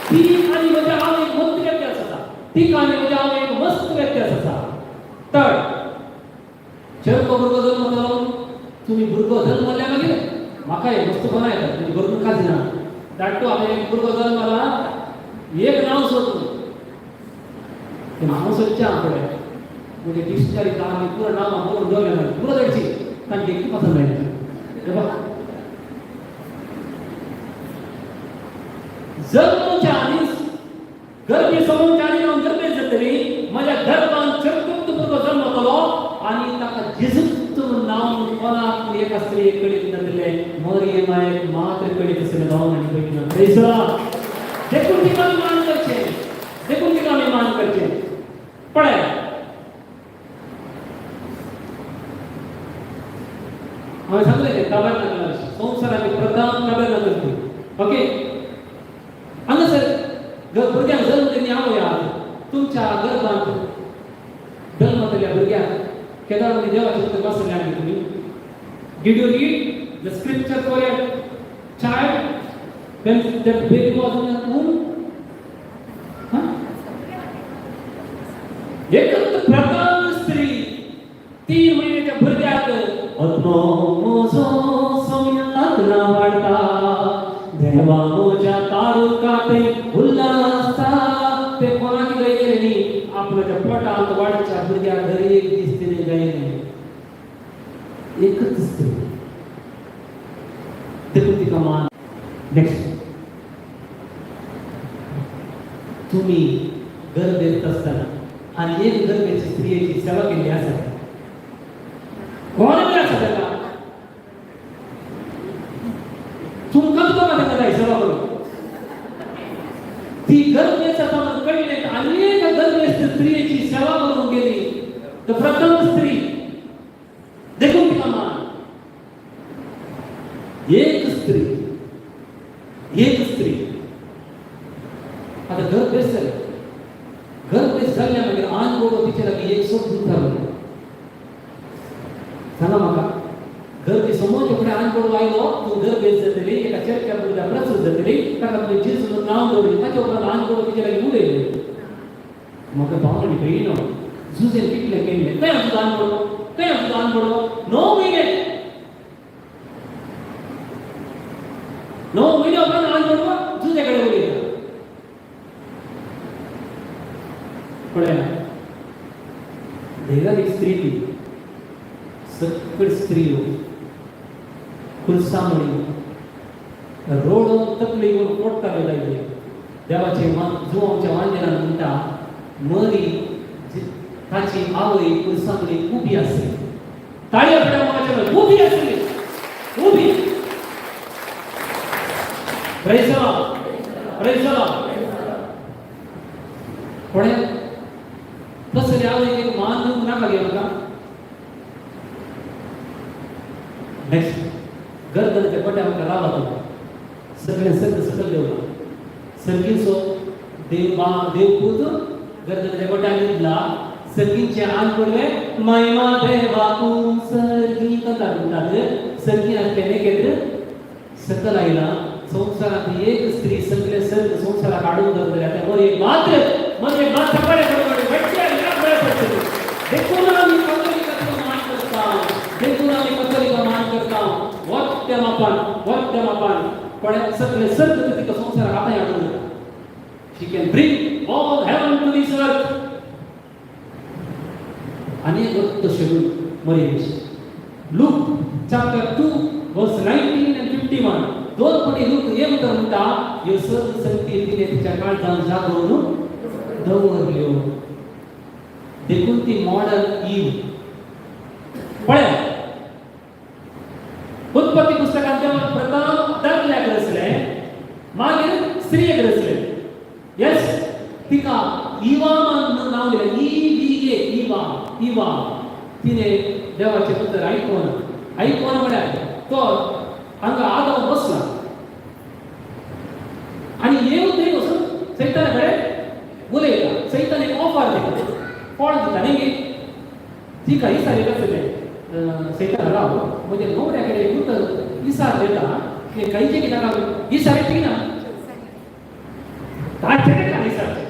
ती आनी म्हज्या हांव एक मस्त व्यत्यास आसा. तिका आनी म्हज्या हांव एक मस्त व्यत्यास आसा. तर चेडको भुरगो जल्म जालो, तुमी भुरगो जल्मल्या मागीर म्हाका एक वस्तू कोणा येतात म्हणजे भुरगो काजिना धाडटो. आतां एक भुरगो जल्मला, एक नांव सोद. ते नांव सोदचें हांव फुडें म्हणजे डिक्शनरी आमी पुरो नांवां बरोवन दवरलें ना, पुरो धाडची तांकां एकटी पसंत जायना. बाबा, जल्मच्या आदीच, गर्भी समोरच्या आदी हांव गर्भेस्त जातली, म्हज्या गर्भान चरकुक्त भुरगो जल्मतलो आनी ताका जेजूत नांव कोणाक एका स्त्रियेक कळीत नासलें, मरिये मायेक मात्र कळीत आसलें. भाव आनी भयणीं, प्रेज the Lord. देखून तिका आमी मान करचें, देखून तिका आमी मान करचें. पळय, हांवें सांगलें तें ताबेर्नाकला विशीं. संवसाराची प्रथम ताबेर्नाकल ती. ओके, हांगासर भुरग्यांक जल्म दिली आवय, तुमच्या गर्भांत जल्मतल्या भुरग्यांक केदार देवाचें उतर वाचलें आनी तुमी? Did you read the scripture for your child when that baby was in the womb? Huh? एकच प्रथम स्त्री 3 महिन्याच्या भुरग्याक आत्मो म्हजो सोम्याक ना वाडटा, देवा म्हज्या तारुकात उल्हासता. ते कोणाक गायलें न्ही, आपल्याच्या पोटांत वाडच्या भुरग्याक घरी एक दीस तिणें गायलें. एकच स्त्री, देखून तिका मान. नेक्स्ट, तुमी गर्भेस्त आसतना आनी एक गर्भेची स्त्रियेची सेवा केल्ली आसा कोण बी आसा ताका तुमकां तुका ताका जाय सेवा करूं. ती गर्भेस्त आसा म्हणून कळ्ळें, आनी एक गर्भेस्त स्त्रियेची सेवा करून गेली. The प्रथम स्त्री, देखून तिका मान. एक स्त्री, एक स्त्री. आता गर्भेस्त जालें, गर्भेस्त जाल्ल्या मागीर आन गोडो तिचे लागीं एक सोप दिता. सांगा म्हाका, गर्भे समोरच्या फुडें आन गोडो आयलो, तूं गर्भेस्त जातली, एका चेडक्या भुरग्या प्रसूत जातली, ताका तुवें जेजू म्हणून नांव दवरलें, ताच्या उपरांत आन गोडो तिचे लागीं उलयलें. म्हाका भाव आनी भयणो, जुजेन कितलें केल्लें. खंय आसा आन गोडो? खंय आसा आन गोडो? 9 म्हयने, 9 म्हयने उपरांत आन गोडो जुजे कडेन उलयता. पळया, धैर्याक एक स्त्री, ती सकळ स्त्रियो खुरसामणी रोडो तकली घेवन पोडटाले लायले. देवाचे जुवांच्या वांजेरान म्हणटा, मरी ताची आवय पुरसांनी उबी आसली. ताळयो पडल्या म्हाका, उबी आसली, उबी. Praise the Lord. Praise the Lord. पळय, तसले आवयक एक मान दिवंक नाका गे म्हाका. नेक्स्ट, गर्दनच्या पट्या म्हाका रावा तुका. सगळे सगळे सकल देवला, सर्गीचो देव बा देवपूत गर्दनच्या पट्या न्हिदला. सर्गीचे आंग पडवे महिमा देवाकू सर्गी कथा म्हणटात. सर्गी आसले केंद्र सकल आयला. संवसारात एक स्त्री सगळे सर्ग संवसाराक हाडून दवरल्या, त्या मरयेक मात्र, मरयेक मात्र बरें बरें बरें. देखून आमी कथोलिकाचो मान करता, देखून आमी कथोलिका मान करता. वट्ट्या मापान, वट्ट्या मापान. पण सगळे सर्ग तिका संवसाराक आतां हाडून दिता. She can bring all heaven to this earth. आनी एक वक्त शेगून मरये विशीं, Luke chapter 2 verse 19 and 51. दोन पटी लूक एक उतर म्हणटा, ह्यो सर्व संगती तिने तिच्या काळजान जागोवन दवरल्यो. देखून ती मॉडल इव. पळय, उत्पत्ती पुस्तकांत देवान प्रथम दादल्याक रचले, मागीर स्त्रियेक रचले. येस, तिका इवा म्हणून नांव दिलें, E V A, Eva, Eva. तिने देवाचें उतर आयकोन, आयकोन म्हळ्यार तो हांगा आदम बसला आनी येवन थंय वचून सैताना कडेन उलयता. सैतान एक ऑफर दिता, फळ दिता न्ही. तिका इसार येत आसलें, सैतान, राव, म्हजे न्हवऱ्या कडेन एक उतर इसार दिता, ते खंयचे कित्याक इसार येत ना, ताचे का इसारचें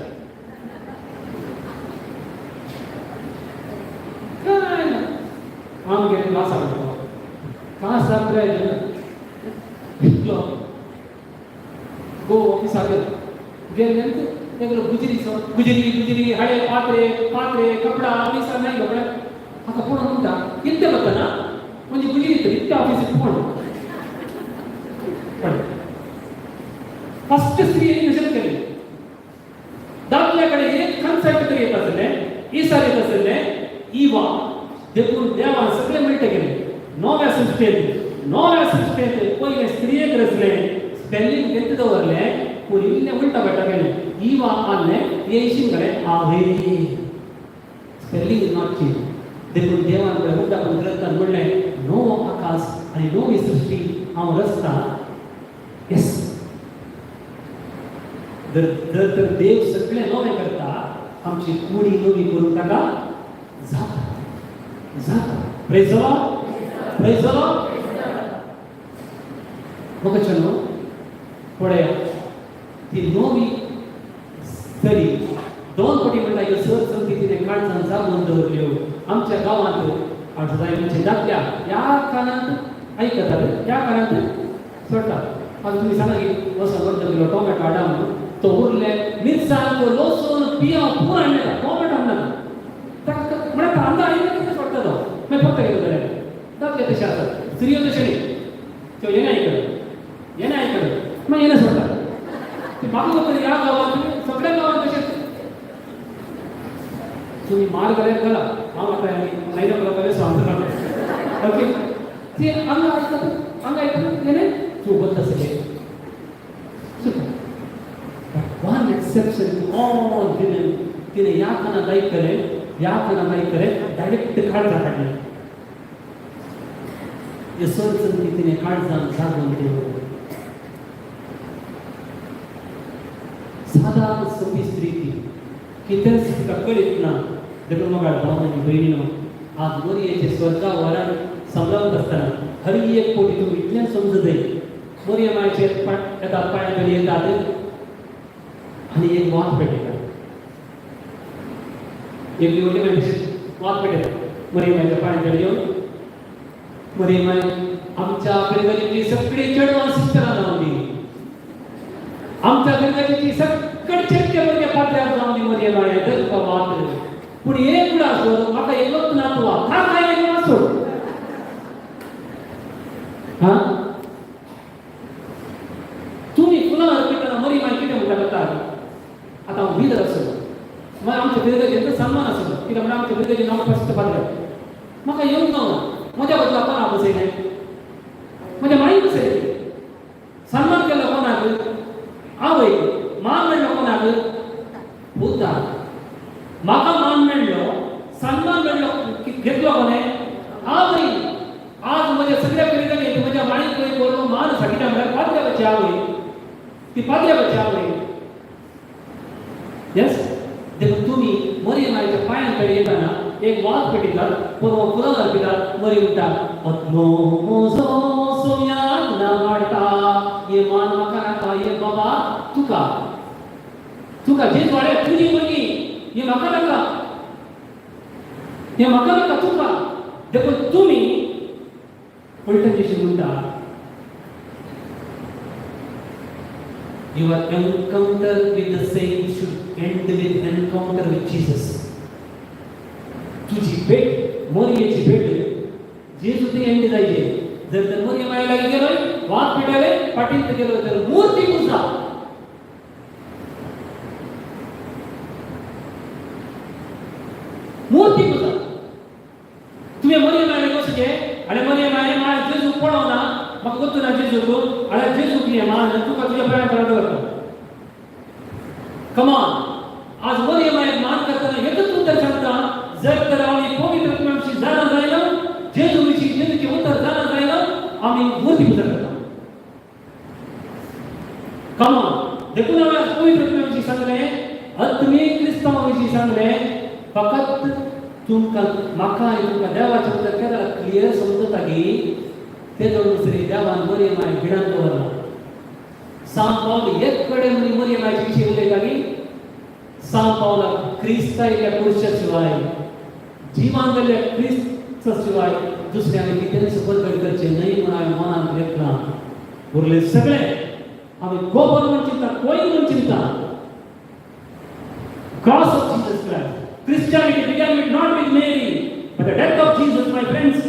काय ना. आमगे क्लासाक वता, क्लासाक इतलो गो ऑफिसाक गेलो. गेले तेगेलो गुजरीचो, गुजरी गुजरी हळे पात्रे पात्रे कपडा ऑफिसार नाही कपडे. हाका पळोवन म्हणटा, कितें वतना म्हणजे गुजरी तर इतल्या ऑफिसीक कोण. पळय, फर्स्ट स्त्री तशेंच केलें. दादल्या कडेन एक कन्सेप्ट तरी येत आसलें, इसार येत आसलें, इवा. देखून देवान सगळें मेळटा केलें नव्या सृश्टेंत. नव्या सृश्टेंत पयलें स्त्रियेक रचलें, स्पेलिंग तेंच दवरलें, पूण इल्लें उल्टा पट्टा केलें. इवा आणलें, येयशीन कडेन आवे. Spelling is not change. देखून देवान पळय उद्दापन ग्रंथान म्हणलें, नवो आकाश आनी नवी सृश्टी हांव रचता. येस, जर जर तर देव सगळें नवें करता, आमची कुडी नवी करून ताका जाता, जाता. Praise the Lord. Praise the Lord. मोगाच्यानो, पळया, ती नवी तरी दोन कोटी म्हणटा, ह्यो सर संगती तिणें काळजान जागोवन दवरल्यो. आमच्या गांवांत आमच्या म्हणजे दादल्या ह्या कानांत आयकतात, ह्या कानांत सोडटात. आतां तुमी सांगा की वचोन अर्द किलो टोमॅटो हाडा म्हणून, तो उरले मिरसांग, लसूण, पियाव पुरो हाडटा, टोमॅटो हाडना. ताका म्हळ्यार हांगा आयकता कितें सोडटा तो, मागीर फक्त कितें जाल्यार दादले तशें आसात. स्त्रियो तशें न्ही, त्यो येना आयकत, येना आयकत, मागीर येना सोडटा. ती म्हाका खबर, ह्या गांवांत, सगळ्या गांवांत तशें. तुमी मार घाल्यार घाला, हांव आतां 9 o'clock सांगता. ओके, ती हांगा आयकतात, हांगा आयकतात, येणे तूं बद्द आसले. But one exception to all women, तिने ह्या कानात आयकलें, ह्या कानात आयकलें, डायरेक्ट काळजां काडलें. हे सर तिने काळजान जागोवन दवरलें. सादा सोंपी स्त्री ती, कितेंच तिका कळीत ना. देखून मोगाळ भाव आनी भयणीनो, आज मोरयेचे स्वर्गा वरान समजावत आसतना हर एक कोटी तुमी इतलें समजत, मोरये मायचेर येतात, पांया कडेन येतात आनी एक वात पेटयतात. एक व्हडली माय वात पेटयता मोरये मायच्या पांया कडेन येवन. मोरये माय, आमच्या फिरगजीची सगळी चेडवां सिस्टरां जावन दी, आमच्या फिरगजीची सगळे चेडके भुरगे पात्र्यार जावन दी. मोरये माय, धर तुका वात, पूण एक उडास म्हाका एकलोच नातवा, ताका एक वात सोड. हा, तुमी फुलां अर्पितना मरी माय कितें म्हणटा करता? आतां हांव भितर आसलो, मागीर आमच्या फिरगजेंत सन्मान आसलो कित्याक म्हणल्यार आमच्या फिरगजेन हांव फस्ट पाद्र. म्हाका येवंक गावना. म्हज्या बदला कोणाक बसयलें? म्हज्या माई बसयलें. सन्मान केलो कोणाक? आवयक. मान मेळ्ळो कोणाक? पुताक. म्हाका मान मेळ्ळो, सन्मान मेळ्ळो, घेतलो कोणें? आवय. आज म्हज्या सगळ्या फिरगजेन म्हज्या माईक बरो मान आसा. कित्याक म्हळ्यार पाद्र्याची आवय ती, पाद्र्याची आवय. येस, देखून तुमी मरियम मायच्या पांयां कडेन येतना एक वात पेटयतात, पूर्व फुलां अर्पितात. मरी म्हणटा, आत्मो म्हजो सोम्याक ना वाडटा, हे मान म्हाका नाका, हे बाबा तुका, तुका जेजू वाडे तुजी भुरगीं, हे म्हाका नाका, हे म्हाका नाका, तुका. देखून तुमी पलटन जशी म्हणटा, your encounter with the saint should end with encounter with Jesus. तुझी भेट, मोरयेची भेट जेजू ते एंड जायचे. जर तर मोरये माय लागीं गेलोय, वात पेटयले, पाटींत गेलो तर मूर्ती पुजा. मूर्ती पुजा. तुवें मोरये माय लागीं वचचें आनी मोरये माय माय जेजू पळोवना, म्हाका गोत्तू ना जेजूक, आनी जेजूक हें मान तुका तुज्या पांयां कडेन दवरता. कमान, आज मोरये मायक मान करतना एकच उतर सांगता, जर तर आमी पवित्र आत्म्या विशीं जाणा जायना, जेजू विशीं जेजूचें उतर जाणा जायना, आमी मूर्ती पुजा करता. कमान, देखून हांवें आज पवित्र आत्म्या विशीं सांगलें, आत्मीक क्रिस्तांवा विशीं सांगलें. फकत तुमकां म्हाका आनी तुमकां देवाचें उतर केन्ना क्लियर समजता की ते दोन दुसरी देवान मरियम माय भिडान दवरला. सांत पावल एक कडेन मरियम मायचे विशीं उलयता की सांत पावला क्रिस्ता इल्ल्या पुरुशा शिवाय, जिवान जाल्ल्या क्रिस्ता शिवाय दुसऱ्याने कितेंच बदल करचें न्हय म्हूण हांवें मनांत घेतलां. उरले सगळे आमी गोबर म्हूण चिंता, कोय म्हूण चिंता. Cross of Jesus Christ. Christianity began with not with Mary, but the death of Jesus, my friends.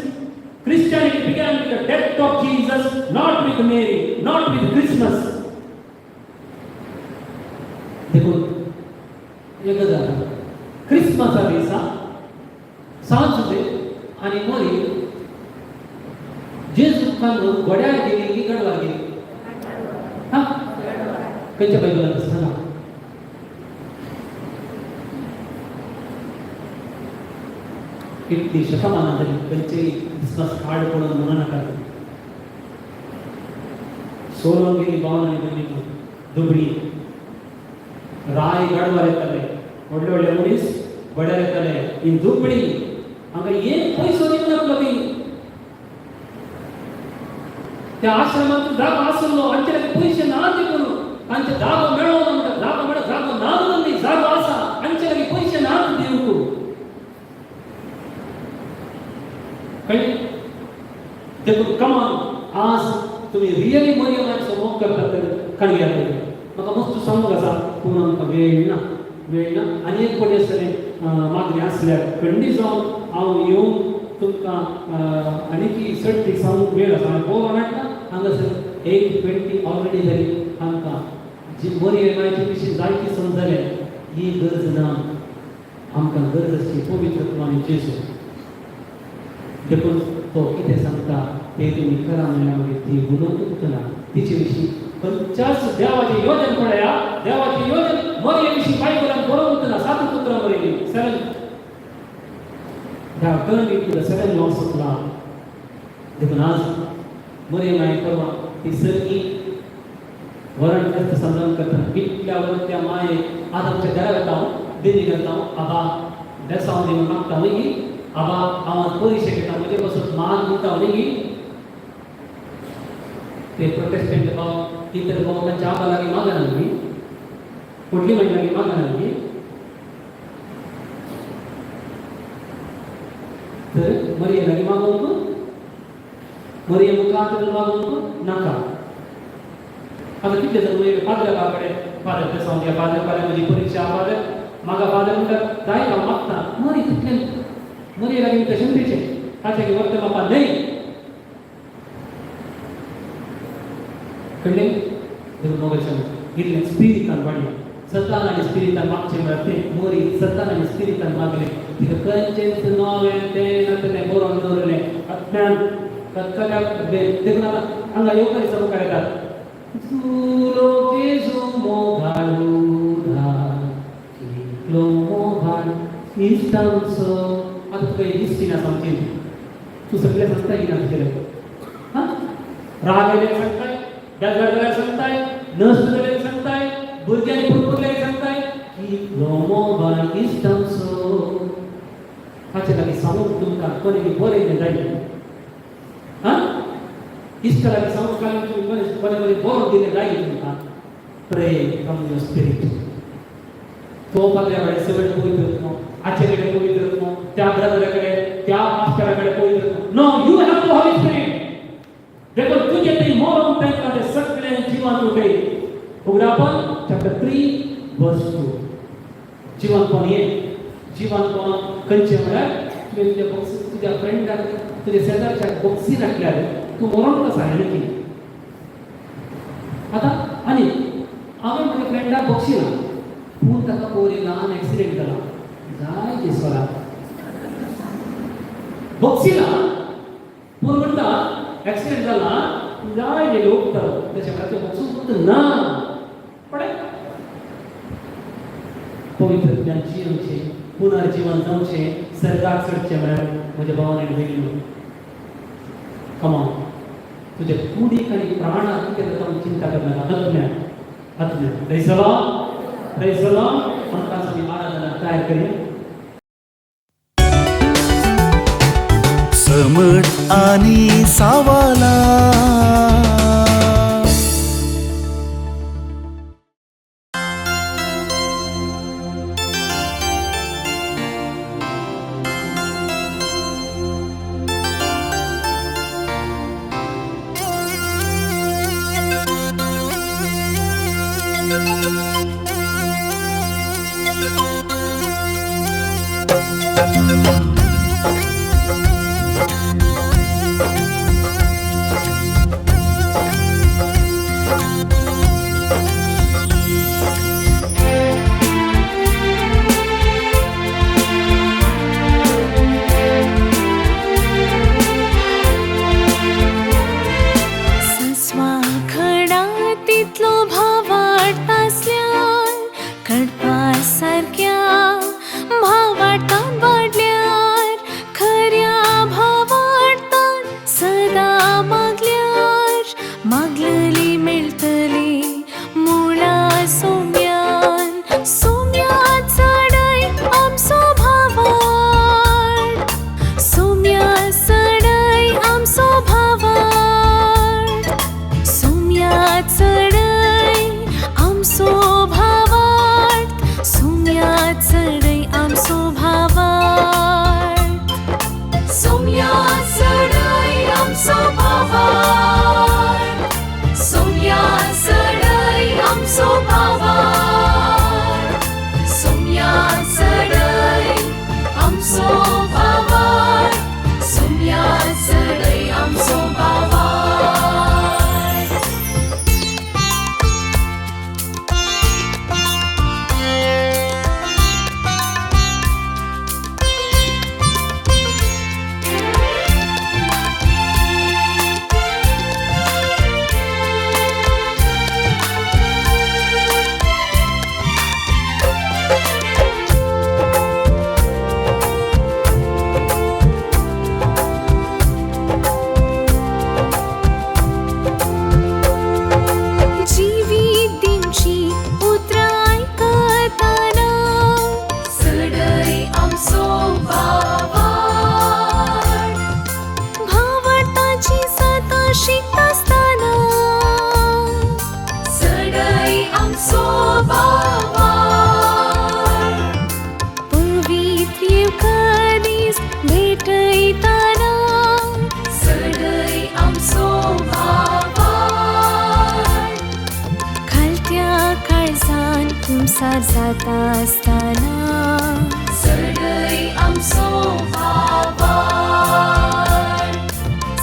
Christianity began with the death of Jesus, not with Mary, not with Christmas. देखून एक गजाल, क्रिसमसा दिसा सांज आनी मरी जेजू खांदून घोड्यार गेली की गडवार गेली? हा, खंयच्या बायबलांत आसा सांगा. कितली शतमानां जाली, खंयचेय क्रिसमस कार्ड पळोवन म्हणू नाका. सोलोन गेली बावन आनी भयणीक दुबळी राय गाडवार येताले, व्हडले व्हडले मनीस घोड्यार येताले, ही दुबळी हांगा एक पयसो दिवनासलो. ती त्या आश्रमांत जागो आसलो, हांचे लागीं पयशे ना देखून तांचे जागो मेळोना म्हणटा, जागो मेळो, जागो ना म्हणून न्ही, जागो आसा, हांचे लागीं पयशे ना दिवंक. कळ्ळें? देखून कमान, आज तुमी रियली मरियमाचो मोग करतात तर कणग्या म्हाका मस्त सांगूंक आसा, पूण आमकां वेळ ना, वेळ ना. आनी एक पटी आसतलें मागणें आसल्यार खंडीत जावन हांव येवन तुमकां आनी ती चड ती सांगूंक वेळ आसा. हांवें बरोवन हाडटा. हांगासर 8:20 ऑलरेडी जाली. आमकां जी मरियमाचे विशीं जायती समजलें, ही गरज ना. आमकां गरज आसची पवित्र आनी जेजू. देखून तो कितें सांगता तें तुमी करा म्हणल्यार मागीर ती उलोवंकूच ना. तिचे विशीं खंयच्याच देवाचें योजन पळया, देवाचें योजन मरिये विशीं बायबलान बरोवंक ना. सात उतरां बरयलीं, 7. They have turned it to the seven laws of love. देखून आज मरियम माय परवा ती सगळी वरण फेस्त समजावन करतना कितल्या वरत्या माये आज आमच्या घरा वेता हांव दिंडी घालता, हांव आबा बेसांव दिवन मागता न्ही की आबा हांव आज पयशे घेता, म्हजे पासून मान दिता न्ही की ते प्रोटेस्टंट भाव, इतर भाव तांच्या आबा लागीं मागना न्ही, फुडली म्हण लागीं मागना न्ही. तर मरिये लागीं मागोवंक, मरिये मुखार मागोवंक नाका. आतां कितले जाण मरिये फादरा कडेन, फादर बेसांव दिया, फादर फाल्यां म्हजी परिक्षा, फादर म्हाका, फादर म्हणटा जाय हांव मागता. मरी तितलें मरिये लागीं तशें दिचें ताचें की वक्त म्हाका न्हय. कळ्ळें? देखून मोगाच्या इतलें स्पिरितान वाडलें. सतान आनी स्पिरितान मागचें म्हळ्यार तें मोरी सतान आनी स्पिरितान मागलें तिका खंयचेंच नवें तें नासलें बरोवन दवरलें आत्म्यान कथकल्याक देखून आतां हांगा येवकारीचा मुखार येतात जुलो जेजू मोगाळू कितलो मोगाळ इश्टांचो. आतां तुका दिसची ना सामकी, तूं सगळें सांगता की ना तुजें हां राग आयल्यार सांगताय, बेजार जाल्यार सांगताय, नश्ट जाल्यार सांगताय, भुरग्यांनी पुरपुरल्यार सांगताय कितलो मोगाळ इश्टांचो. ताचे लागीं सांगूंक तुमकां कोणी बरयलें जाय हां इश्टा लागीं सांगूंक तुमी कोणी कोणी कोणी बरोवन दिलें जाय तुमकां. Pray from your spirit. तो पाद्र्या कडेन सगळे पवित्र आत्मो, हाचे कडेन पवित्र आत्मो, त्या ब्रदरा कडेन, त्या पास्टरा कडेन पवित्र आत्मो. No, you have the Holy Spirit. देखून तुजें थंय मरण तांकां ते सगळें जिवन उठय. उगडापण चॅप्टर 3 वर्स 2. जिवनपण हें जिवनपण खंयचें म्हळ्यार तुवें तुज्या बॉक्स तुज्या फ्रेंडाक तुज्या शेजारच्याक बॉक्सी नासल्यार तूं मरोन कसो हाडलें की आतां. आनी हांवें म्हज्या फ्रेंडाक बॉक्सी ना पूण ताका पयर ल्हान एक्सिडेंट जाला जाय दिसोला बॉक्सी ना पूण म्हणटा एक्सिडेंट जाला जाय लोक तशें म्हळ्यार तें बॉक्सून ना पळय. पवित्र ज्ञान जियेवचें, पुनर्जीवन जावचें, सर्गाक चडचें म्हळ्यार म्हज्या भावान आनी भयणीनो, कमा तुज्या कुडीक आनी प्राणाक कितें जाता म्हणून चिंता करनाका. आत्म्या आत्म्या. Praise the Lord, praise the Lord. आमकां आमी आराधना तयार करूया. समट आणि सावाला. सस्वा खडा तितलो भावार्थ आसल्यार कडपा सारक्या भावार्थान वाडल्यार खऱ्या भावार्थान सदां मागल्यार मागलली मेळटली मुळा सोम्यान सोम्या चडय आमचो भावार्थ सोम्या चडय आमचो भावार्थ सोम्या चडय आमचो भावार्थ सोम्या चडय आमचो भावार्थ सोम्या चडय आमचो भावार्थ सोम्या चडय आमचो भावार्थ सोम्या चडय आमचो भावार्थ सोम्या चडय आमचो भावार्थ. जिवीत दिवची उतरां आयकतना चडय आमचो भावार्थ भावार्थाची सतां शिकतासतना चडय आमचो भावार्थ पवित्र येवकारीस भेटयतना चडय आमचो भावार्थ खालत्या काळजान कुमसार जाता आसतना चडय आमचो भावार्थ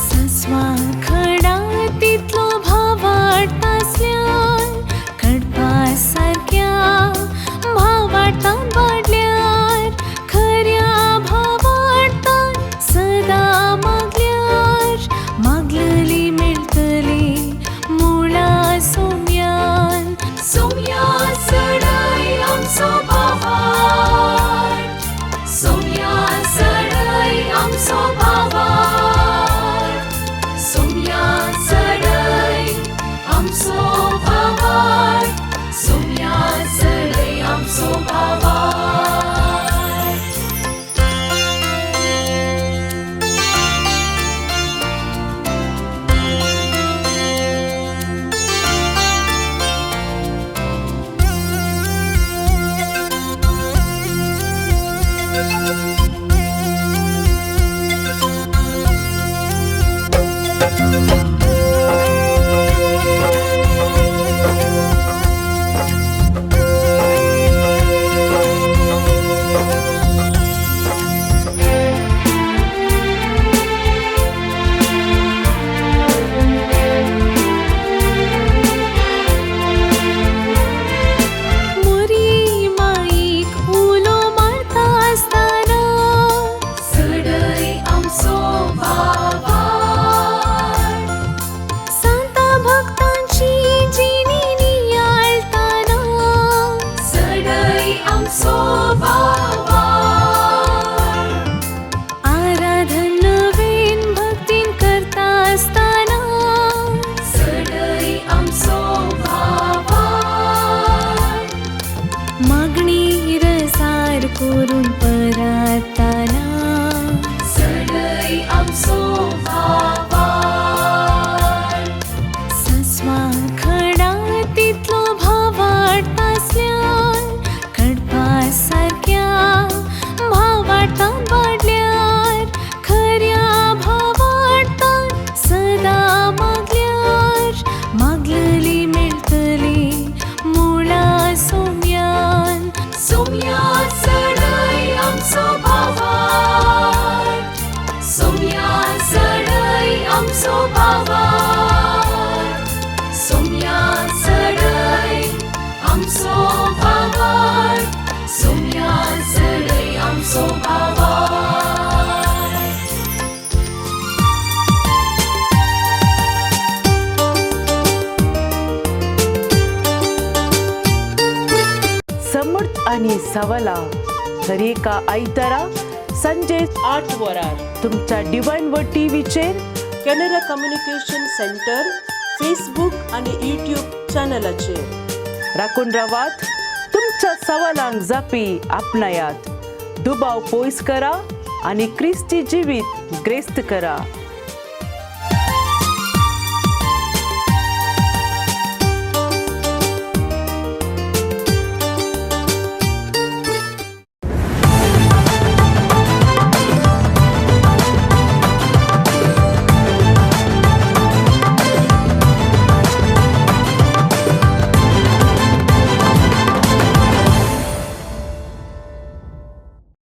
सस्वा खडा तितलो भावार्थ आसल्यार कडपा सारक्या मोरी माईक उलो मारता आसतना चडय आमचो बाबा सांता भक्तांची जिणी नियाळताना चडय आमचो बाबा आराधन नवीन भक्तीन करता आसतना चडय आमचो बाबा मागणी रसार करून पराताना चडय आमचो बाबा सासवा खडा तितलो भावार्थ आसल्यार कडपा सारक्या भावार्थान वाडल्यार खऱ्या भावार्थान सदां मागल्यार मागलली मेळटली मुळा सोम्यान सोम्या चडय आमचो भावार्थ सोम्या चडय आमचो भावार्थ सोम्या चडय आमचो भावार्थ सोम्या चडय आमचो भावार्थ. समर्थ आणि सवला दरेका आयतारा संजे 8 वरार तुमच्या डिवायन व टीव्हीचेर कॅनरा कम्युनिकेशन सेंटर फेसबूक आणि यूट्यूब चॅनलाचेर. राखून रावात, तुमच्या सवालांक जापी आपणायात, दुबाव पयस करा आनी क्रिस्ती जिवीत ग्रेस्त करा.